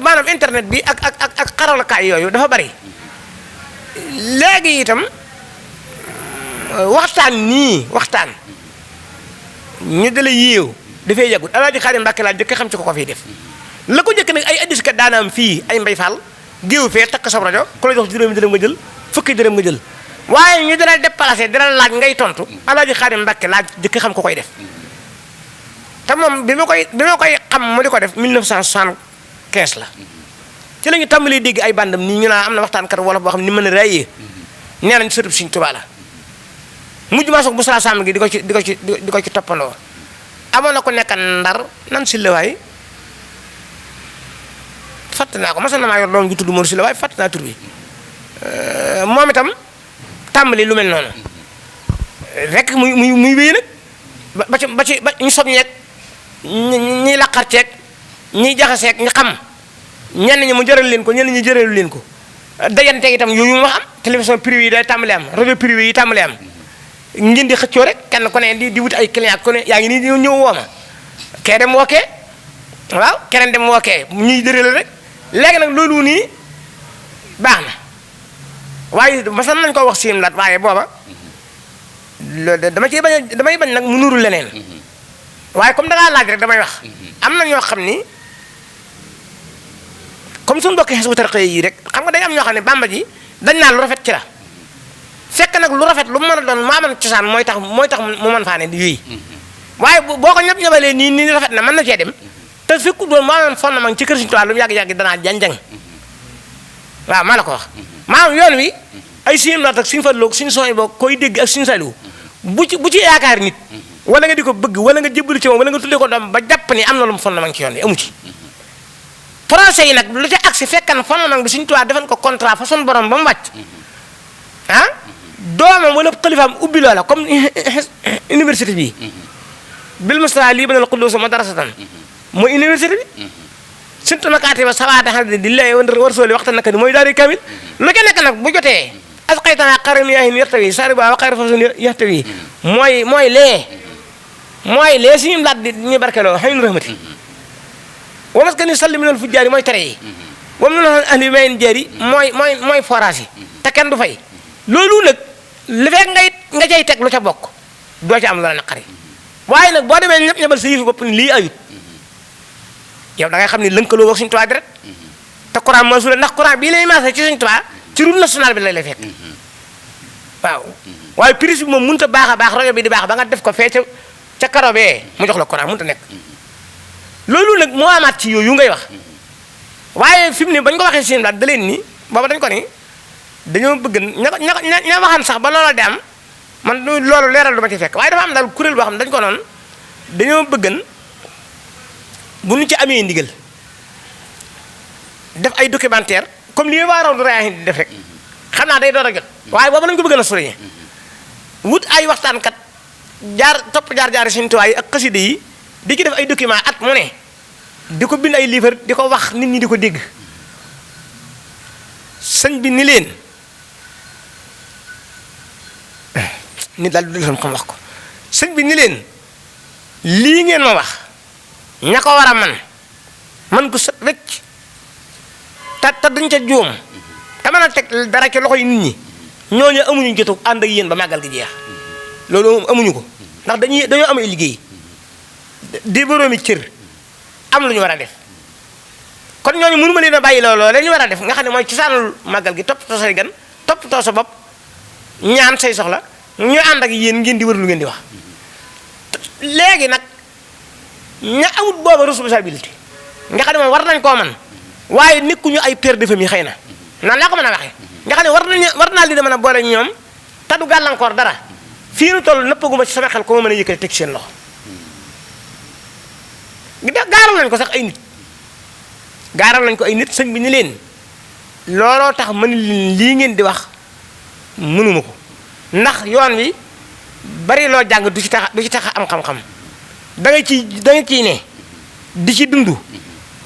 maanaam internet bi ak xaralakaay yooyu dafa bari waxtaan ñu dala yéew dafay yàggut Alaaji Xaadim Mbàkke laa jëkk xam ci ko fiy def la ko jëkk nag ay addis kat daanaam fii ay mbay faal géew fee takk sa rajo ku la jox juróomi dërëm nga jël fukki dërëm nga jël waaye ñu dala déplacé dala laaj ngay tontu Alaaji Xaadim Mbàkke laa jëkk xam ko koy def te moom bi ma koy xam mu di ko def 1975 la ci la ñu tàmbalee dégg ay bandam nii ñu naan am na waxtaankat wolof boo xam ni mën a raayee nee nañ sëtub Sëriñ Tuubaa la mujj maa soog bu sala sàmm gi di ko ci toppandoo amoon na ko nekk Ndar nan si la waay fàtt naa ko mas na maa yor doom ju tudd Mor si la waaye fàtt naa tur bi moom itam tàmbali lu mel noonu rek muy wéy nag ba ci ñu sob ñeeg ñiy laqar ceeg ñiy jaxaseeg ñu xam ñenn ñi mu jëral leen ko ñenn ñi jëralu leen ko dajante itam yooyu mu wax am télévision privé yi day tàmbali am rajo privé yi tàmbali am ngeen di xëccoo rek kenn ku ne di wuti ay client ku ne yaa ngi nii di ñëw woo ma kee dem wookee waaw keneen dem wookee ñuy dërële rek léegi nag loolu nii baax na waaye masan nañ ko wax siim lat waaye booba loolu damay bañ nag mu nuru leneen waaye comme da ngaa laaj rek damay wax am na ñoo xam ni comme suñu mbokki Hizbut Tarqiyyah yi rek xam nga day am ñoo xam ne bàmba ji dañ naan lu rafet ci la fekk nag lu rafet lu mu mën a doon maa mën cosaan mooy tax mu mën faa ne di yooyu waaye boo ko ñëbalee nii rafet na mën na cee dem te fekku doon maa mën fondement ci kër Sëriñ Tuubaa lu mu yàgg-yàgg danaa janjang waaw maa la ko wax maanaam yoon wi ay siim laat ak suñu fadloog suñu sooy boo koy dégg ak suñu saliwu bu ci yaakaar nit wala nga di ko bëgg wala nga jébbalu ci moom wala nga tuddee ko doom ba jàpp ni am na lu mu fondement ci yoon wi amu ci français yi nag lu ca agsi fekkan fondement bi Sëriñ Tuubaa defal ko contrat fa sun borom ba mu wàcc ah doomam wala xalifaam ubbi loola comme université bi bil Mustafa lii banal Quddus madrasatan mooy université bi surtout nakaati ba sawaata xam ne di lay war sooli waxta naka ni mooy daari kamil lu ca nekk nag bu jotee asqaytana qaram yaahin yartawi sariba wa xayra fasun yartawi mooy lee suñu laat di ñu barkeloo xëy na rahmati wa maskani salli minal fujjaari mooy tere yi wa minal ahli mayin jaari mooy forage yi te kenn du fay loolu nag li fekk nga cay teg lu ca bokk doo ca am loola naqari waaye nag boo demee ñëpp ñëbal sa yëfu bopp ni lii ayut yow da ngay xam ni lënkaloo ak Sëriñ Tuubaa direct te courant masula ndax courant bii lay maase ci Sëriñ Tuubaa ci route nationale bi lay fekk waaw waaye prise bi moom mënut a baax a baax rajo bi di baax ba nga def ko fee ca karo bee mu jox la courant mënut a nekk loolu nag moo amaat ci yooyu ngay wax waaye fi mu ne bañ ko waxee Sëriñ daal da leen ni booba dañ ko ni dañoo bëgg ña waxaan sax ba loola di am man loolu leeral du ma ci fekk waaye dafa am daal kuréel boo xam ne dañ ko noonu dañoo bëggan bu ñu ci amee ndigal def ay documentaire comme li waa raw du rayaahin di def rek xam naa day door a jot waaye booba lañ ko bëgg a souligner wut ay waxtaankat topp jaar-jaari Sëriñ Tuubaa yi ak xasida yi di ci def ay document at mu ne di ko bind ay livre di ko wax nit ñi di ko dégg sëñ bi ni leen nit daal du xam wax ko sëñ bi ni leen lii ngeen ma wax ña ko war a man ko sët wecc te duñ ca juum te mën a teg dara ci loxo yi nit ñi ñooñu amuñu jotu ànd ak yéen ba màggal gi jeex loolu amuñu ko ndax dañoo am ay liggéey di boroomi cër am lu ñu war a def kon ñooñu mënu ma leen a bàyyi looloo la ñu war a def nga xam ne mooy ci saanul màggal gi toppatoo say gan toppatoo sa bopp ñaan say soxla ñu ànd ak yéen ngeen di wër lu ngeen di wax léegi nag ña amut booba responsabilité nga xam ne moom war nañ koo man waaye nekkuñu ay père de famille xëy na nan laa ko mën a waxee nga xam ne war naa li da mën a boole ñoom te du gàllankoor dara fii nu toll nëppaguma ci sama xel ko ma mën a yëkkati teg seen loxo gaaral nañ ko sax ay nit gaaral nañ ko ay nit sëñ bi ni leen looloo tax mën leen lii ngeen di wax mënuma ko ndax yoon wi bari loo jàng du ci tax am xam-xam da nga ciy ne di ci dund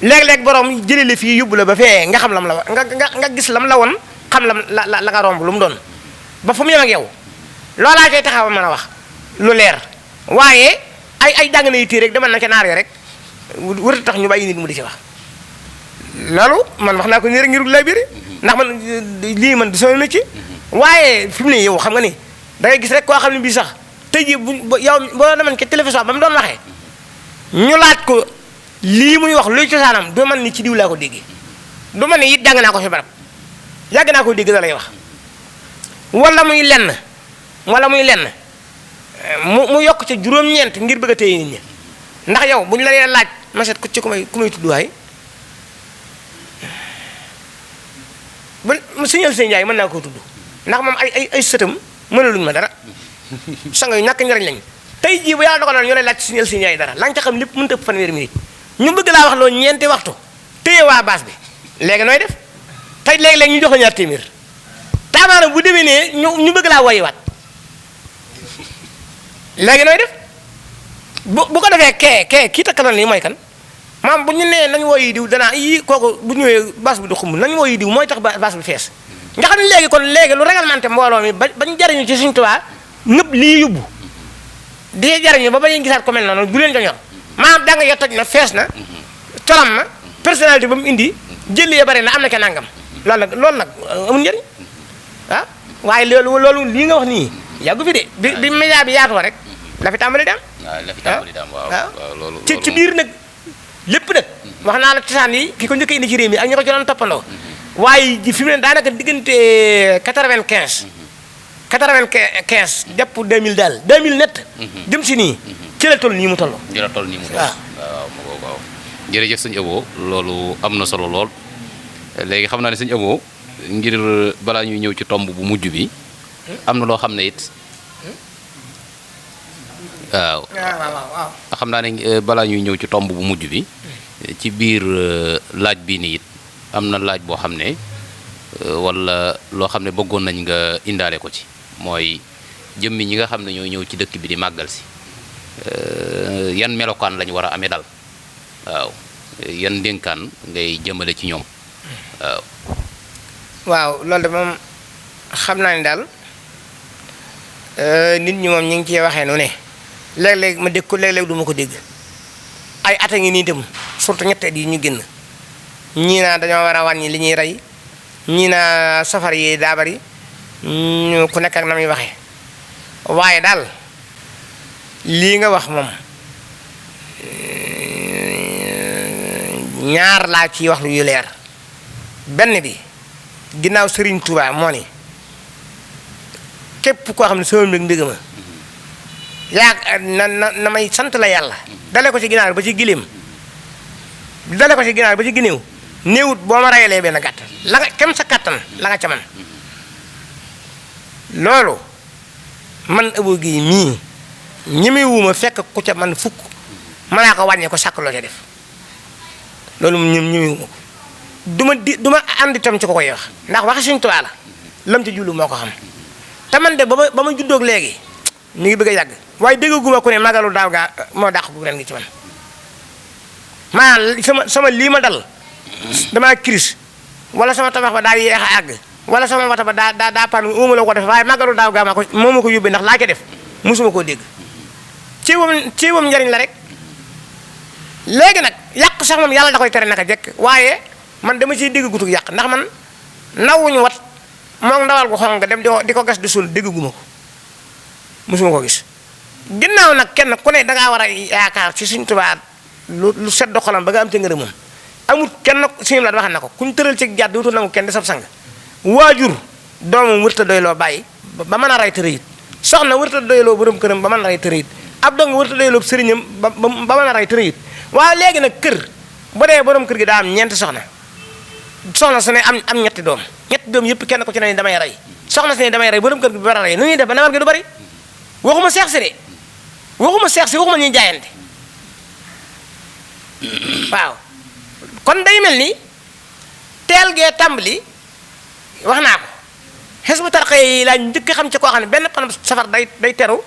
léeg-léeg borom jëlee la fii yóbbu la ba fee nga xam lam la nga gis lam la woon xam lam la nga romb lu mu doon ba fu mu yem ak yow loolaa koy taxaw mën a wax lu leer waaye ay jàng na yi téere rek demal na ca naar yi rek wërta tax ñu bàyyi nit mu di ci wax loolu man wax naa ko nii rek ngir lay biir ndax man lii man du sama métier waaye fi mu ne yow xam nga ni da ngay gis rek koo xam ne bii sax tey jii yow boo demoon ke télévision ba mu doon waxee ñu laaj ko lii muy wax luy cosaanam du man ni ci diw laa ko déggee du man ni it jàng naa ko fi barab yàgg naa ko dégg da lay wax wala muy lenn mu yokk ca juróom-ñeent ngir bëgg a téye nit ñi ndax yow bu ñu la laaj ma seet ku ci ku may tudd waay ba signal seen njaay mën naa koo tudd ndax moom ay sëtam mënaluñ ma dara sang yu ñàkk njariñ lañ tey jii bu yàlla dogaloon ñu lay laaj signal seen njaay dara la nga ca xam lépp mënut a ëpp fanweeri minute ñu bëgg laa wax loolu ñeenti waxtu téye waa baas bi léegi nooy def tey léegi-léegi ñu jox la ñaar téeméer taamaana bu demee ne ñu bëgg laa woyiwaat léegi nooy def bu ko defee kii takkaloon lii mooy kan maam bu ñu nee nañ woyi diw danaa yii kooku bu ñëwee baas bi du xumb nañ woyi diw mooy tax baas bi fees nga xam ne léegi kon léegi lu réglementé mbooloo mi bañ jariñu ci Sëriñ Tuubaa ñëpp lii yóbbu di jariñu ba bañuy gisaat ko mel noonu bu leen ko ñor maam da nga yo toj na fees na colam na personnalité ba mu indi jëli ya bari na am na ke nangam loolu nag amul njëriñ ah waaye loolu lii nga wax nii yàggu fi de bi média bi yaatoo rek la fi tàmbali dem waaw loolu ci biir nag lépp nag wax naa la cosaan yi ki ko njëkk indi ci réew mi ak ñi ko ci doon toppandoo waaye ji fi mu ne daanaka diggante 95 jàpp 2000 daal 2000 net jëm si nii ci la toll nii mu toll waaw jërëjëf sëñ Abo loolu am na solo lool léegi xam naa ne sëñ Abo ngir balaa ñuy ñëw ci tomb bu mujj bi am na loo xam ne it waaw xam naa ne balaa ñuy ñëw ci tomb bu mujj bi ci biir laaj bii nii it am na laaj boo xam ne wala loo xam ne bëggoon nañ nga indaale ko ci mooy jëmmi ñi nga xam ne ñoo ñëw ci dëkk bi di màggal si yan melokaan lañu war a amee dal waaw yan dénkaan ngay jëmale ci ñoom waaw loolu de moom xam naa ne daal nit ñi moom ñu ngi ciy waxee nu ne léeg-léeg ma dégg ko léeg-léeg du ma ko dégg ay at a ngi nii itam surtout ñetteel yi ñu génn ñii naa dañoo war a wàññi li ñuy rey ñii naa safar yi daa bari ku nekk ak na muy waxee waaye daal lii nga wax moom ñaar laa ciy wax lu yu leer benn bi ginnaaw Serigne Touba moo ni képp koo xam ne sama mbég ma yaa na may sant la yàlla dale ko ci ginaar ba ci giléem dale ko ci ginaar ba ci ginéew néewut boo ma rayalee benn gàtt la nga kem sa kàttan la nga ca man loolu man Abo Guèye mii ñemewuma fekk ku ca man fukk mën naa ko wàññee ko sàkk loo ca def loolu ñoom ñemewuma ko du ma ànd itam ci ko koy wax ndax waxi Sëriñ Tuubaa la lam ci jullu moo ko xam te man de ba ma juddoog léegi mi ngi bëgg a yàgg waaye déggaguma ku ne magalu daaw gaa moo dàq gu ren gi ci man maanaam sama lii ma dal damaa crise wala sama tabax ba daa yeex a àgg wala sama wata ba daa pan uma la ko def waaye magalu daaw gaa moo ma ko yóbbee ndax laa ca def mosuma koo dégg ceebam njariñ la rek léegi nag yàq sax moom yàlla da koy tere naka jekk waaye man dama ciy dégg gutug yàq ndax man nawuñu wat moom ndawal gu xonq dem di ko gas di suul dégguma ko mosuma ko gis ginnaaw nag kenn ku ne dangaa war a yaakaar ci Sëriñ Tuubaa lu sedd xolam ba nga am ca ngërëm moom amul kenn suñu la waxee na ko kuñ tëral ci jàdd wutu nangu kenn di sab sang waajur doomam wërta doyloo bàyyi ba mën a ray tërëyit soxna wërta doyloo borom këram ba mën a ray tërëyit ab dong wërta doyloo sëriñam ba mën a ray tërëyit waaye léegi nag kër bu dee borom kër gi daa am ñeenti soxna su ne am ñetti doom yëpp kenn ko ci ne damay rey soxna si ne damay rey borom kër gi bi war a rey nu ñuy def ba nawar gi du bari waxuma seex si de waxuma ñuy jaayante waaw kon day mel ni teel gee tàmbali wax naa ko Hizbut Tarqiyyah yi laa njëkk xam ci koo xam ne benn pan safar day teru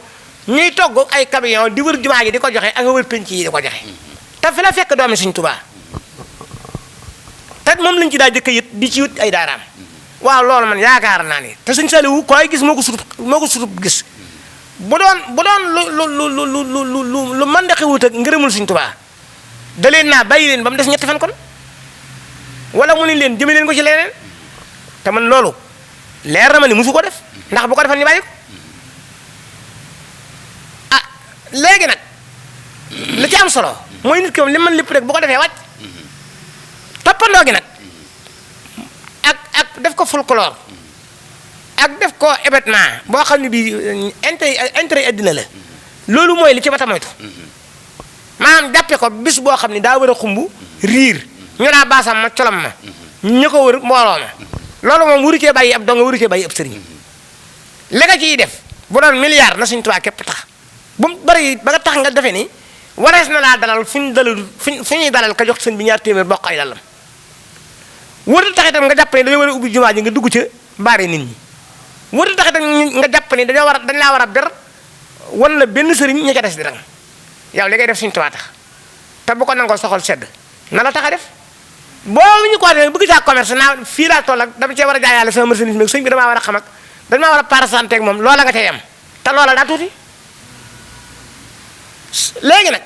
ñuy togg ay camion di wër jumaa ji di ko joxe ak nga wër penc yi di ko joxe te fi la fekk doomi Sëriñ Tuubaa te moom lañ ci daa jëkk yët di ci wut ay daaraam waaw loolu man yaakaar naa ni te Sëriñ Saliou koy gis moo ko sutub gis bu doon lu mën de xewut ak ngërëmul Sëriñ Tuubaa da leen naa bàyyi leen ba mu des ñetti fan kon wala mu ni leen jëme leen ko ci leneen te man loolu leer na ma ni musu ko def ndax bu ko defal ñu bàyyi ko léegi nag li ci am solo mooy nit ki moom li mën lépp rek bu ko defee wàcc toppandoo gi nag ak def ko folklore ak def ko événement boo xam ne bii intérêt addina la loolu mooy li ci bata moytu maanaam jàppe ko bis boo xam ne daa war a xumb riir ñu daa baasam ma colom ma ñu ko wër mbooloo ma loolu moom waru cee bàyyi ab dong waru cee bàyyi ab sëriñ li nga ciy def bu doon milliard na Sëriñ Tuubaa képp tax bu mu bëri ba nga tax nga defee ni warees na laa dalal fu ñuy dalal ka jox sëñ bi 2 téeméer bokk ay dalam wërta tax itam nga jàpp ne dañoo war a ubbi jumaa ji nga dugg ca baare nit ñi wërta tax itam nga jàpp ne dañ laa war a ber wan la benn sëriñ ña ca des di rang yow li ngay def Sëriñ Tuubaa tax te bu ko nangoo soxol sedd na la tax a def boo ñu ko waxee bëgg caa commerce naa fii laa toll ak dama cee war a jaayaale sama marchandise bi sëñ bi damaa war a xam ak damaa war a parasanté ak moom loola nga cay am te loola daa tuuti léegi nag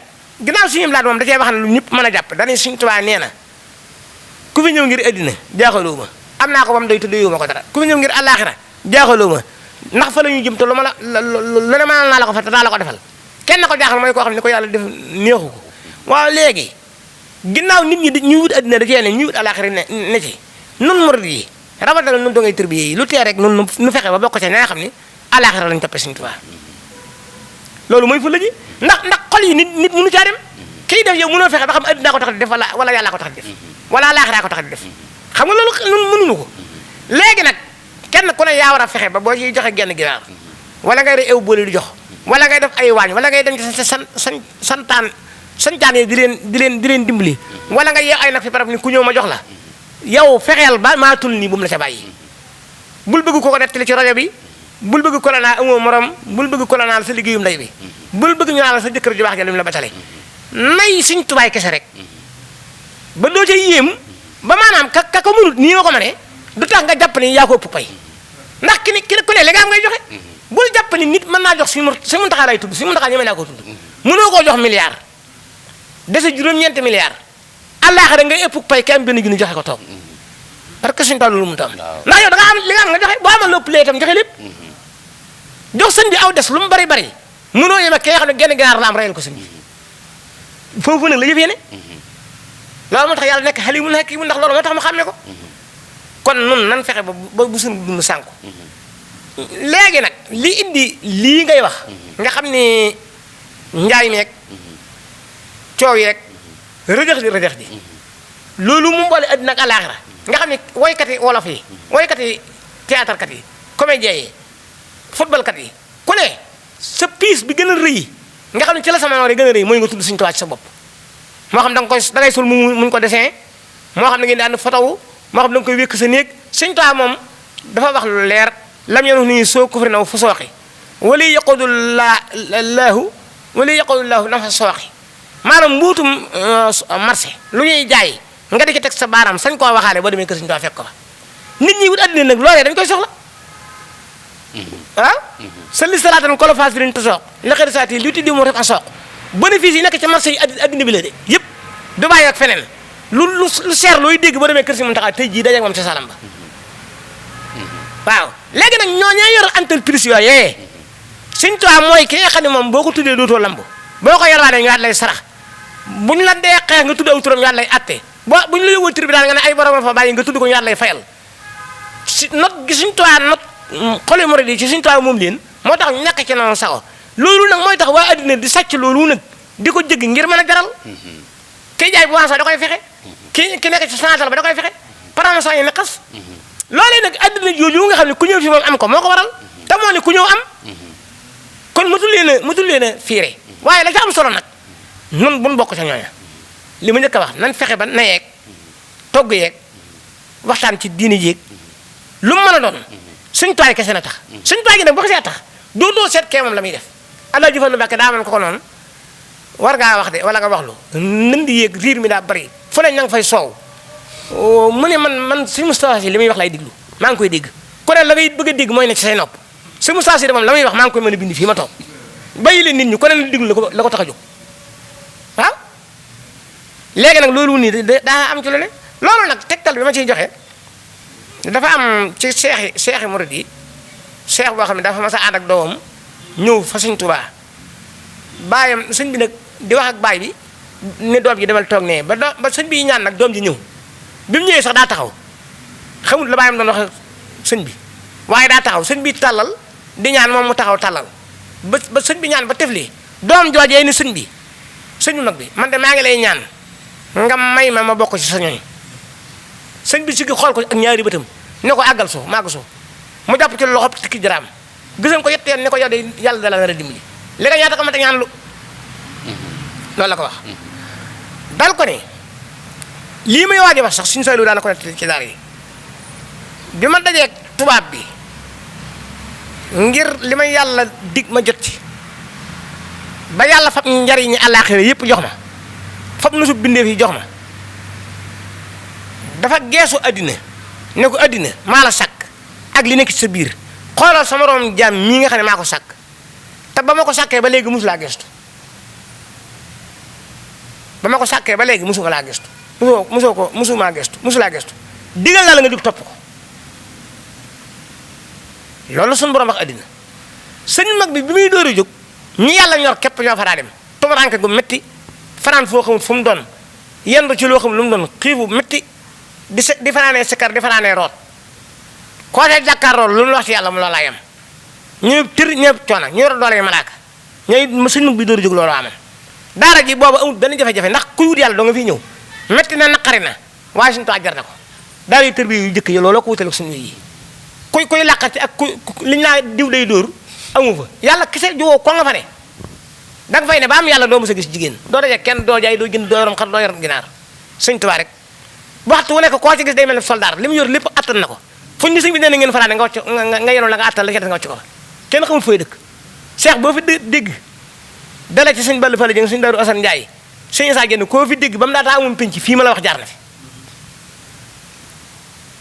ginnaaw suñu laat moom da cee wax ne lu ñëpp mën a jàpp dañuy Sëriñ Tuubaa nee na ku fi ñëw ngir addina jaaxaloo ma am naa ko ba mu doy tuddee yu ma ko dara ku fi ñëw ngir àllaaxira jaaxaloo ma ndax fa la ñu jëm te lu ma la lu ne mënal naa la ko fa te daa la ko defal kenn ko jaaxal mooy koo xam ne ko yàlla def neexu ko waaw léegi ginnaaw nit ñi ñuy wut addina da cee ne ñuy wut àllaaxira ne ci nun murid yi rawatina nun dongay tërbiye yi lu tee rek nun nu fexe ba bokk ca ña nga xam ne àllaaxira lañ toppee Sëriñ Tuubaa loolu mooy fu la ji ndax xol yi nit mënu caa dem kii def yow mënoo fexe ba xam addina ko tax di def wala yàlla ko tax di def wala àllaaxira ko tax di def xam nga loolu nun mënuñu ko léegi nag kenn ku ne yaa war a fexe ba boo ciy joxe genn ginaar wala ngay def ew boole di jox wala ngay def ay waañ wala ngay dem ci santaan yi di leen dimbali wala nga yeew ay nag fi barab ni ku ñëw ma jox la yow fexeel ba maa tul nii bu mu la ca bàyyi bul bëgg ko nettali ci rajo bi bul bëgg ko la naa amoo morom bul bëgg ko la naa sa liggéeyum ndey bi bul bëgg ñu naan la sa jëkkër ju baax ja lim la batale nay Sëriñ Tuubaa kese rek ba doo ca yéem ba maanaam ka ko mënut nii ma ko mënee du tax nga jàpp ni yaa ko ëpp pay ndax ki ku ne li nga am ngay joxe bul jàpp ni nit mën naa jox si Muntaxa lay tudd si Muntaxa ñeme naa ko tudd mënoo koo jox milliard dese juróom-ñeenti milliard àllaaxira ngay ëpp pay ki am benn junni joxe ko toog parce que Sëriñ Tuubaa loolu mënut a am ndax yow da nga am li nga am nga joxe boo amal lépp lee itam joxe lépp jox sëñ bi aw des lu mu bari bari mënoo yem ak ki nga xam ne genn ginaar la am reyal ko sëñ bi foofu nag la yëf yéene loolu moo tax yàlla nekk xalimun hakiim ndax loolu moo tax mu xàmme ko kon nun nan fexe ba bu suñu dund sànku léegi nag li indi lii ngay wax nga xam ne njaay meeg coow yeeg rëjëx di loolu mu mboole addina ak àllaaxira nga xam ne woykat yi wolof yi woykat yi théâtre kat yi comédien yi football kat yi ku ne sa piis bi gën a rëy nga xam ne ci la sama noor yi gën a rëy mooy nga tudd Sëriñ Tuubaa ci sa bopp moo xam da ngay sul muñ ko dessin moo xam da ngeen di ànd photo moo xam da nga koy wékk sa néeg Sëriñ Tuubaa moom dafa wax lu leer lam yenu nii soo kufri naw fu sooxi wali yaqudullahu nam fa sooxi maanaam mbuutum marché lu ñuy jaay nga di ci teg sa baaraam sañ koo waxaale boo demee kër Sëriñ Tuubaa fekk ko fa nit ñi wut àddina nag loolee dañ koy soxla waaw salli salaatan kolo fas birin tosooq laqari saati li tuddi moo ref a sooq bénéfice yi nekk ci marché yi addina bi la de yëpp du bàyyi ak feneen lu seer looy dégg boo demee kër Sëriñ Muntaxa tey jii dajeeg moom ca salam ba waaw léegi nag ñooñee yor entreprise yooyee Sëriñ Tuubaa mooy ki nga xam ne moom boo ko tuddee dootoo lamb boo ko yorwaatee ñu waat lay sarax buñ la dee xeex nga tudd aw turam ñu waat lay atte buñ la yóbboo tribunal nga ne ay borom fa bàyyi nga tudd ko ñu waat lay fayal si not gi Sëriñ Tuubaa not xole murid yi ci Sëriñ Tuubaa moom leen moo tax ñu ñàkk ci noonu sago loolu nag mooy tax waa addina di sàcc loolu nag di ko jëgg ngir mën a jaral kii jaay bu waasa da koy fexe ki nekk ci Sonatel ba da koy fexe paramasa yi ne xas loolee nag addina jooju nga xam ne ku ñëw fi moom am ko moo ko waral te moo ne ku ñëw am kon matul leen a fiire waaye la ca am solo nag nun buñ bokk ca ñooña li ma njëkk a wax nan fexe ba na yeeg togg yeeg waxtaan ci diini jéeg lu mu mën a doon Sëriñ Tuubaa kese na tax Sëriñ Tuubaa gi nag boo ko seet tax doo seet kee moom la muy def allah jëfal lu Mbàkke daa man ko noonu war ngaa wax de wala nga wax lu nan di yéeg riir mi daa bari fu ne ña nga fay soow mu ne man Sëriñ Moustapha Sy li muy wax lay diglu maa ngi koy dégg ku ne la ngay bëgg a dégg mooy ne ci say nopp Sëriñ Moustapha Sy de moom la muy wax maa ngi koy mën a bind fii ma toog bàyyi leen nit ñi ku ne la diglu la ko tax a jóg waaw léegi nag loolu nii daa am ci lu ne loolu nag tegtal bi ma ciy joxe dafa am ci seexi murid yi seex boo xam ne dafa mas a ànd ak doomam ñëw fa Sëriñ Tuubaa baayam sëñ bi nag di wax ak baay bi ne doom ji demal toog nee ba sëñ bi ñaan nag doom ji ñëw bi mu ñëwee sax daa taxaw xamul la baayam doon wax sëñ bi waaye daa taxaw sëñ bi tàllal di ñaan moom mu taxaw tàllal ba sëñ bi ñaan ba tefli doom joojee ni sëñ bi mag bi man de maa ngi lay ñaan nga may ma bokk ci sa ñooñ sëñ bi siggi xool ko ak ñaari bëtam ne ko àggal soo maaga soo mu jàpp ci loxo tikki jaraam gisam ko yett yoon ne ko yow de yàlla dala nar a dimbali li nga ñaata ko mate ñaan lu loolu la ko wax dal ko ne lii may waaj a wax sax suñu Saliou daana ko nettali ci daara yi bi ma dajeeg tubaab bi ngir li may yàlla dig ma jot ci ba yàlla fab njariñi àllaaxira yépp jox ma fab nusu bindeef yi jox ma dafa geesu àddina ne ko àddina maa la sàkk ak li nekk ci sa biir xoolal sama moroom jaam mii nga xam ne maa ko sàkk te ba ma ko sàkkee ba léegi musu laa gestu ba ma ko sàkkee ba léegi musu nga laa gestu musu maa gestu musu laa gestu digal naa la nga jóg topp ko loolu suñu borom wax àddina sëñ mag bi muy dóor a jóg ñi yàlla ñor képp ñoo fa daa dem tumuraanke gu métti fanaan foo xamul fu mu doon yendu ci loo xam lu mu doon xiifu métti di fanaanee sikkar di fanaanee root koo tee jàkkaarloo lu mu wax ci yàlla mu loolaa yem ñëpp tër ñëpp coono ñu yor doole yi malaaka ñooy sëñ mag bi dóor a jóg loolu amoon daara ji boobu amul benn jafe-jafe ndax kuy wut yàlla doo nga fiy ñëw métti na naqari na waaye suñu toit jar na ko daara yi tër bi yu jëkk yi looloo ko wutale ak suñu yi kuy làqati ak liñ laa diw day dóor amu fa yàlla kese jógoo ko nga fa ne da nga fay ne ba am yàlla doo mës a gis jigéen doo daje kenn doo jaay doo jënd doo yorom xar doo yor ginaar sëñ Tuubaa rek waxtu wu nekk koo ci gis day mel ne soldaar li mu yor lépp attan na ko fuñ ni sëñ bi nee na ngeen fanaane nga wàcc nga yenoon la nga attan la ca des nga wàcc ko fa kenn xamul fooy dëkk Cheikh boo fi dégg dala ci sëñ Balla Fally Dieng sëñ Daaru Asan Njaay sëñ Isaa Jenn koo fi dégg ba mu daataa amum penc fii ma la wax jaar na fi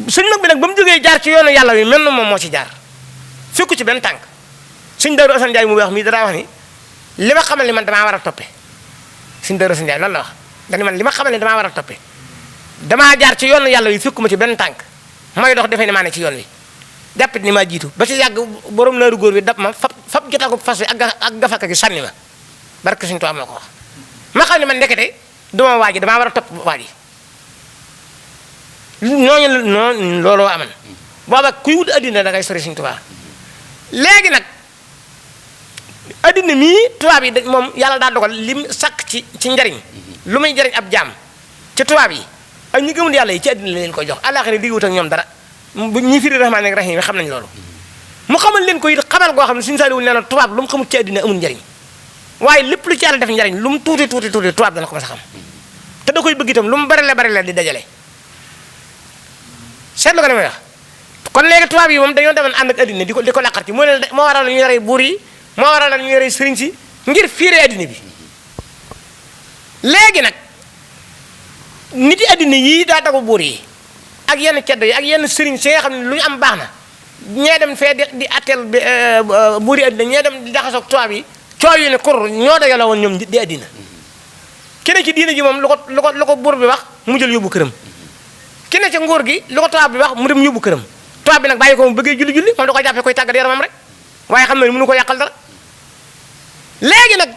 sëñ mag bi nag ba mu jógee jaar ci yoonu yàlla wi mel na moom moo ci jaar fekku ci benn tànk sëñ Daaru Asan Njaay mu wax mii danaa wax ni li ma xamal ni man damaa war a toppe sëñ Daaru Asan Njaay loolu la wax dañu man li ma xamal ni damaa war a toppe damaa jaar ci yoonu yàlla wi fekkuma ci benn tànk may dox defee ne maa ne ci yoon wi jàppit ni maa jiitu ba ci yàgg borom naaru góor bi dab ma fab jotaa ko fas wi ak gafaka gi sànni ma barke suñu Tuubaa moo ko wax ma xam ne man ndekete duma waa ji damaa war a topp waa ji noonu looloo aman booba kuy wut addina da ngay sori suñu Tuubaa léegi nag addina mii tubaab yi moom yàlla daa dogal lim sàkk ci njariñ lu muy jariñ ab jaam ci tubaab yi ak ñi gëmul yàlla yi ci addina la leen koy jox àllaaxira di wut ak ñoom dara bu ñi firi rahmaan ak rahiim xam nañ loolu mu xamal leen ko it xamal goo xam ne suñu Saaliwu nee na tubaab lu mu xamul ci addina amul njariñ waaye lépp lu ci yàlla def njariñ lu mu tuuti tubaab dana ko mas a xam te da koy bëgg itam lu mu bari la di dajale seetlu nga li may wax kon léegi tubaab yi moom dañoo demoon ànd ak addina di ko laqar ci moo waral ñu yore buur yi moo waral ñu yore sëriñ si ngir fiire addina bi léegi nag nit yi addina yii daa dagu buur yi ak yenn ceddo yi ak yenn sëriñ si nga xam ne lu ñu am baax na ñee dem fee di atteel buur yi addina ñee dem di jaxasoog tubaab yi coow yi ne kur ñoo dajale woon ñoom di addina kenn ci diina ji moom lu ko buur bi wax mu jël yóbbu këram kenn ci nguur gi lu ko tubaab bi wax mu dem yóbbu këram tubaab bi nag bàyyi ko mu bëggee julli moom da ko jàppee koy tàggat yaramam rek waaye xam na ni mënu ko yàqal dara léegi nag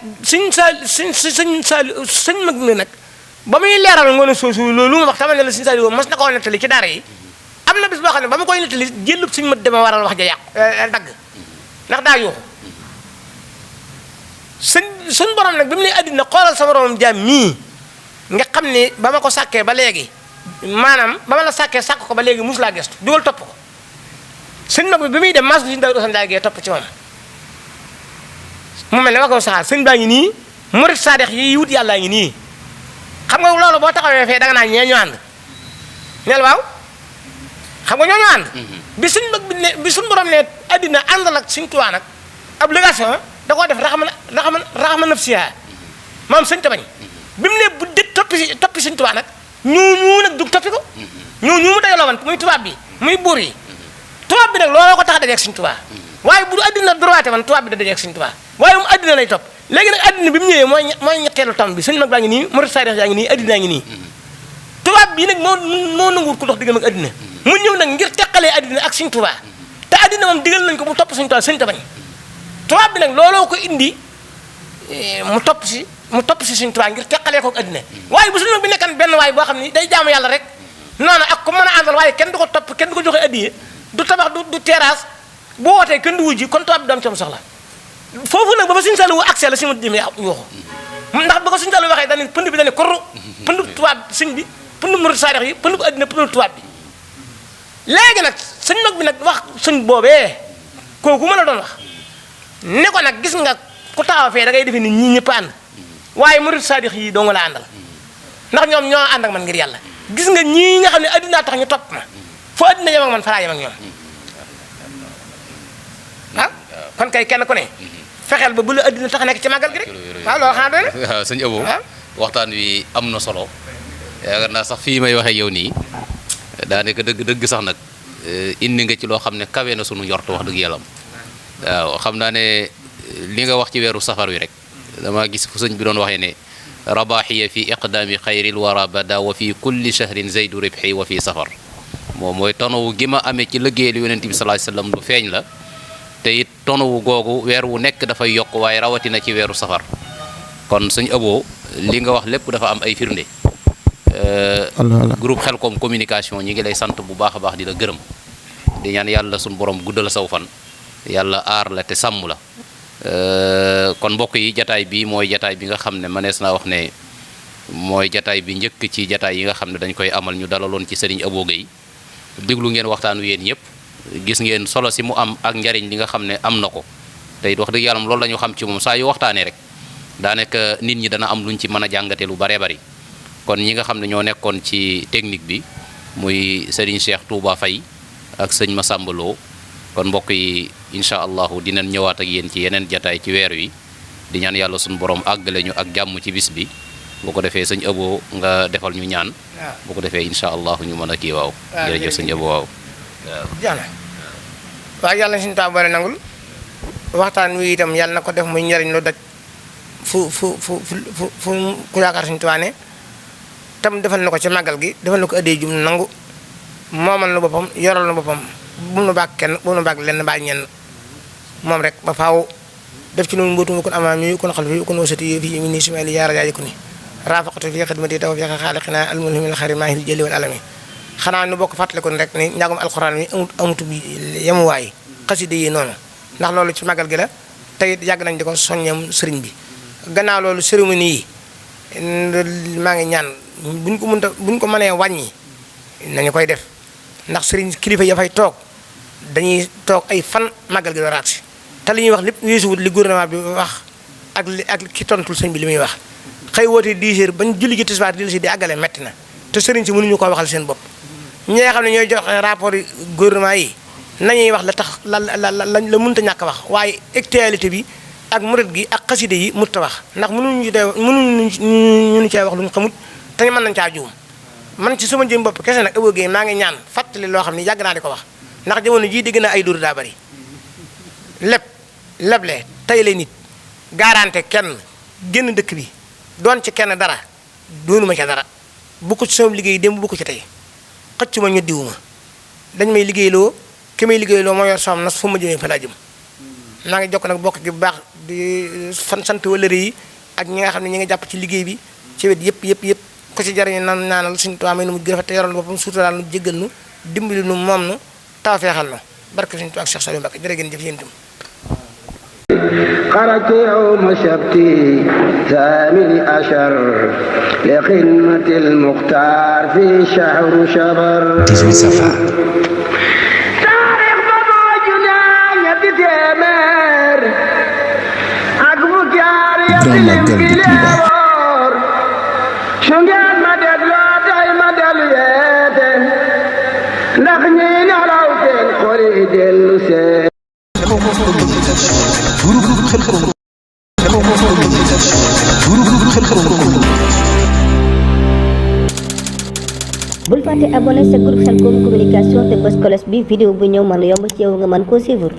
suñ mag mi nag ba muy leeral ngoone soosu loolu mu wax tamit ne la suñu Saaliwu mas na koo nettali ci daara yi am na bis boo xam ne ba ma koy nettali jëllub suñu mat dama waral wax ja yàqu dagg ndax daa yuuxu suñ borom nag bi mu ne addina xoolal sa borom jaam mii nga xam ne ba ma ko sàkkee ba léegi maanaam ba ma la sàkkee sàkk ko ba léegi musu laa gestu dugal topp ko sëñ mag bi muy dem mas suñu Daaru Asan Njaay gee topp ci moom mu mel ne wagoo saxaar sëñ baa ngi nii murit saadex yi wut yàllaa ngi nii xam nga loolu boo taxawee fee danga naan ñee ñu ànd neel waaw xam nga ñoo ñu ànd bi suñ mag bi ne bi suñ borom ne addina àndal ak suñ Tuubaa nag obligation da koo def raxama nafsiya maam sëñ ta bañ bi mu ne bu dét toppi suñ Tuubaa nag ñu nag dug toppi ko ñu mu dajaloo woon muy tubaab bi muy buur yi tubaab bi nag looloo ko tax a dajeeg suñ Tuubaa waaye bu addina droité man tubaab bi da dajeeg suñ Tuubaa waaye moom addina lay topp léegi nag addina bi mu ñëwee mooy ñetteelu tam bi suñ mag baa ngi nii murid saadix yaa ngi nii addinaa ngi nii tubaab bii nag moo nanguwul ku dox diggam ak addina mu ñëw nag ngir teqalee addina ak suñ Tuubaa te addina moom digal nañ ko mu topp suñ Tuubaa sëñ ta bañ tubaab bi nag looloo ko indi mu topp si Sëñ Tuubaa ngir teqalee ko addina waaye bu suñu mag bi nekkan benn waay boo xam ni day jaamu yàlla rek noonu ak ku mën a àndal waaye kenn du ko topp kenn du ko joxe addiye du tabax du terrasse boo wootee kenn du wujji kon tubaab bi doom ci am soxla foofu nag ba fa Sëñ Saliou accès la si ma jëm yuuxu ndax ba ko Sëñ Saliou waxee dañu pënd bi dañu korru pënd tubaab sëñ bi pënd murid saadix yi pënd addina pënd tubaab bi léegi nag sëñ mag bi nag wax sëñ boobee kooku mën a doon wax ne ko nag gis nga ku taxaw fee da ngay defee ni ñii ñëpp ànd waaye murid saadix yi doo nga la àndal ndax ñoom ñoo ànd ak man ngir yàlla gis nga ñii nga xam ne addinaa tax ñu topp ma foo addina yem ak man faraa yem ak ñoom waaw kon kay kenn ku ne fexeel ba bu la addina tax nekk ci màggal gi rek waaw loolu xanaa doy na waaw sëñ Abo waxtaan wi am na solo yaakaar naa sax fii may waxee yow nii daanaka dëgg sax nag indi nga ci loo xam ne kawe na sunu njort wax dëgg yàlla waaw xam naa ne li nga wax ci weeru safar wi rek dama gis fu sëñ bi doon waxee ne rabaxiya fi iqdaami xayril wara bada wa fi kulli shahrin zaydu ribxi wa fi safar moom mooy tonowu gi ma amee ci liggéey li yonent bi sallallahu alayhi wasallam lu feeñ la te it tonowu googu weer wu nekk dafay yokk waaye rawatina ci weeru safar kon sëñ Abo li nga wax lépp dafa am ay firnde groupe Khelcom communication ñi ngi lay sant bu baax a baax di la gërëm di ñaan yàlla suñu borom guddal saw fan yàlla aar la te sàmm la kon mbokk yi jataay bi mooy jataay bi nga xam ne mënees naa wax ne mooy jataay bi njëkk ci jataay yi nga xam ne dañ koy amal ñu dalaloon ci Serigne Abo Gueye déglu ngeen waxtaan wi yéen ñëpp gis ngeen solo si mu am ak njariñ li nga xam ne am na ko te it wax dëgg yàlla loolu la ñu xam ci moom saa yu waxtaanee rek daanaka nit ñi dana am luñ ci mën a jàngate lu baree bari kon ñi nga xam ne ñoo nekkoon ci technique bi muy Serigne Cheikh Touba Faye ak sëñ Massamba Lo kon mbokk yi incha allahu dinañ ñëwaat ak yéen ci yeneen jataay ci weer wi di ñaan yàlla suñu borom àggale ñu ak jàmm ci bis bi bu ko defee sëñ Abo nga defal ñu ñaan bu ko defee incha allahu ñu mën a kii waaw jërëjëf sëñ Abo waaw jaana waaw yàlla na suñu taa boole nangul waxtaan wi itam yàlla na ko def muy njariñ lu daj fu ku yaakaar suñu tuwaane tam defal na ko ci màggal gi defal na ko addee jum nangu moomal na boppam yoral na boppam bu nu baag kenn bu nu baag lenn baa ñenn moom rek ba faaw def ci noonu mbootum kon amaam yi kon xal fi kon wasati fi mi ni simali yaara jaaji ko ni rafaqatu fi xidmati taw fi xaaliqina almulhimil xarimahil jëli wal alami xanaa nu bokk fàttali ko rek ni njàngum alxuraan mi amutu bi yemuwaay xasida yi noonu ndax loolu ci màggal gi la tey yàgg nañ di ko soññam sëriñ bi gannaaw loolu cérémonie yi maa ngi ñaan buñ ko mënee wàññi nañu koy def ndax sëriñ kilifa ya fay toog dañuy toog ay fan màggal gi dooraat si te li ñuy wax lépp weesuwut li gouvernement bi wax ak ki tontul sëñ bi li muy wax xëy woote 10 heures bañ julli ji tisbaar di la si di àggale metti na te sëriñ si mënuñu koo waxal seen bopp ñi nga xam ne ñooy jox rapport yi gouvernement yi nañuy wax la tax la mënta ñàkk a wax waaye actualité bi ak murid gi ak xaside yi mënut a wax ndax mënuñu cee wax lu ñu xamut te mën nañ caa juum man ci sama jëm bopp kese nag Abo Gueye maa ngi ñaan fàttali loo xam ne yàgg naa di ko wax ndax jamono jii dégg naa ay dóor daa bari leble tey lay nit garanté kenn génn dëkk bi doon ci kenn dara doonuma ca dara bu ko ci sama liggéey démb bu ko ci tey xëccuma ñu diwuma dañ may liggéeyloo ki may liggéeyloo moo yor soom nas fu ma jëmee fa laa jëm maa ngi jokk nag bokk gi bu baax di sant wëllëre yi ak ñi nga xam ne ñi nga jàpp ci liggéey bi ci wet yëpp ko ci jariñu nan naanal suñu tuwaa may nu mu gërëfa te yoral boppam suuturaal nu jéggal nu dimbali nu moom nu tawfeexal nu barke suñu tuwaa ak Cheikh Saliou Mbacké jërë ngeen jëf yéen itam خرجت يوم سبت 18 لخدمة المختار في شهر شبر 18 سفر تاريخ بابا جناية تتمر أقبل جاري Grand Magal de Touba. شنجان مدد لا داي مدد ياتي نخني نراوتين خوري دلو سي bul fàtte abonné sa groupe Khelcom communication te bës cloche bi vidéo bu ñëw mën a yomb ci yow nga mën koo suivre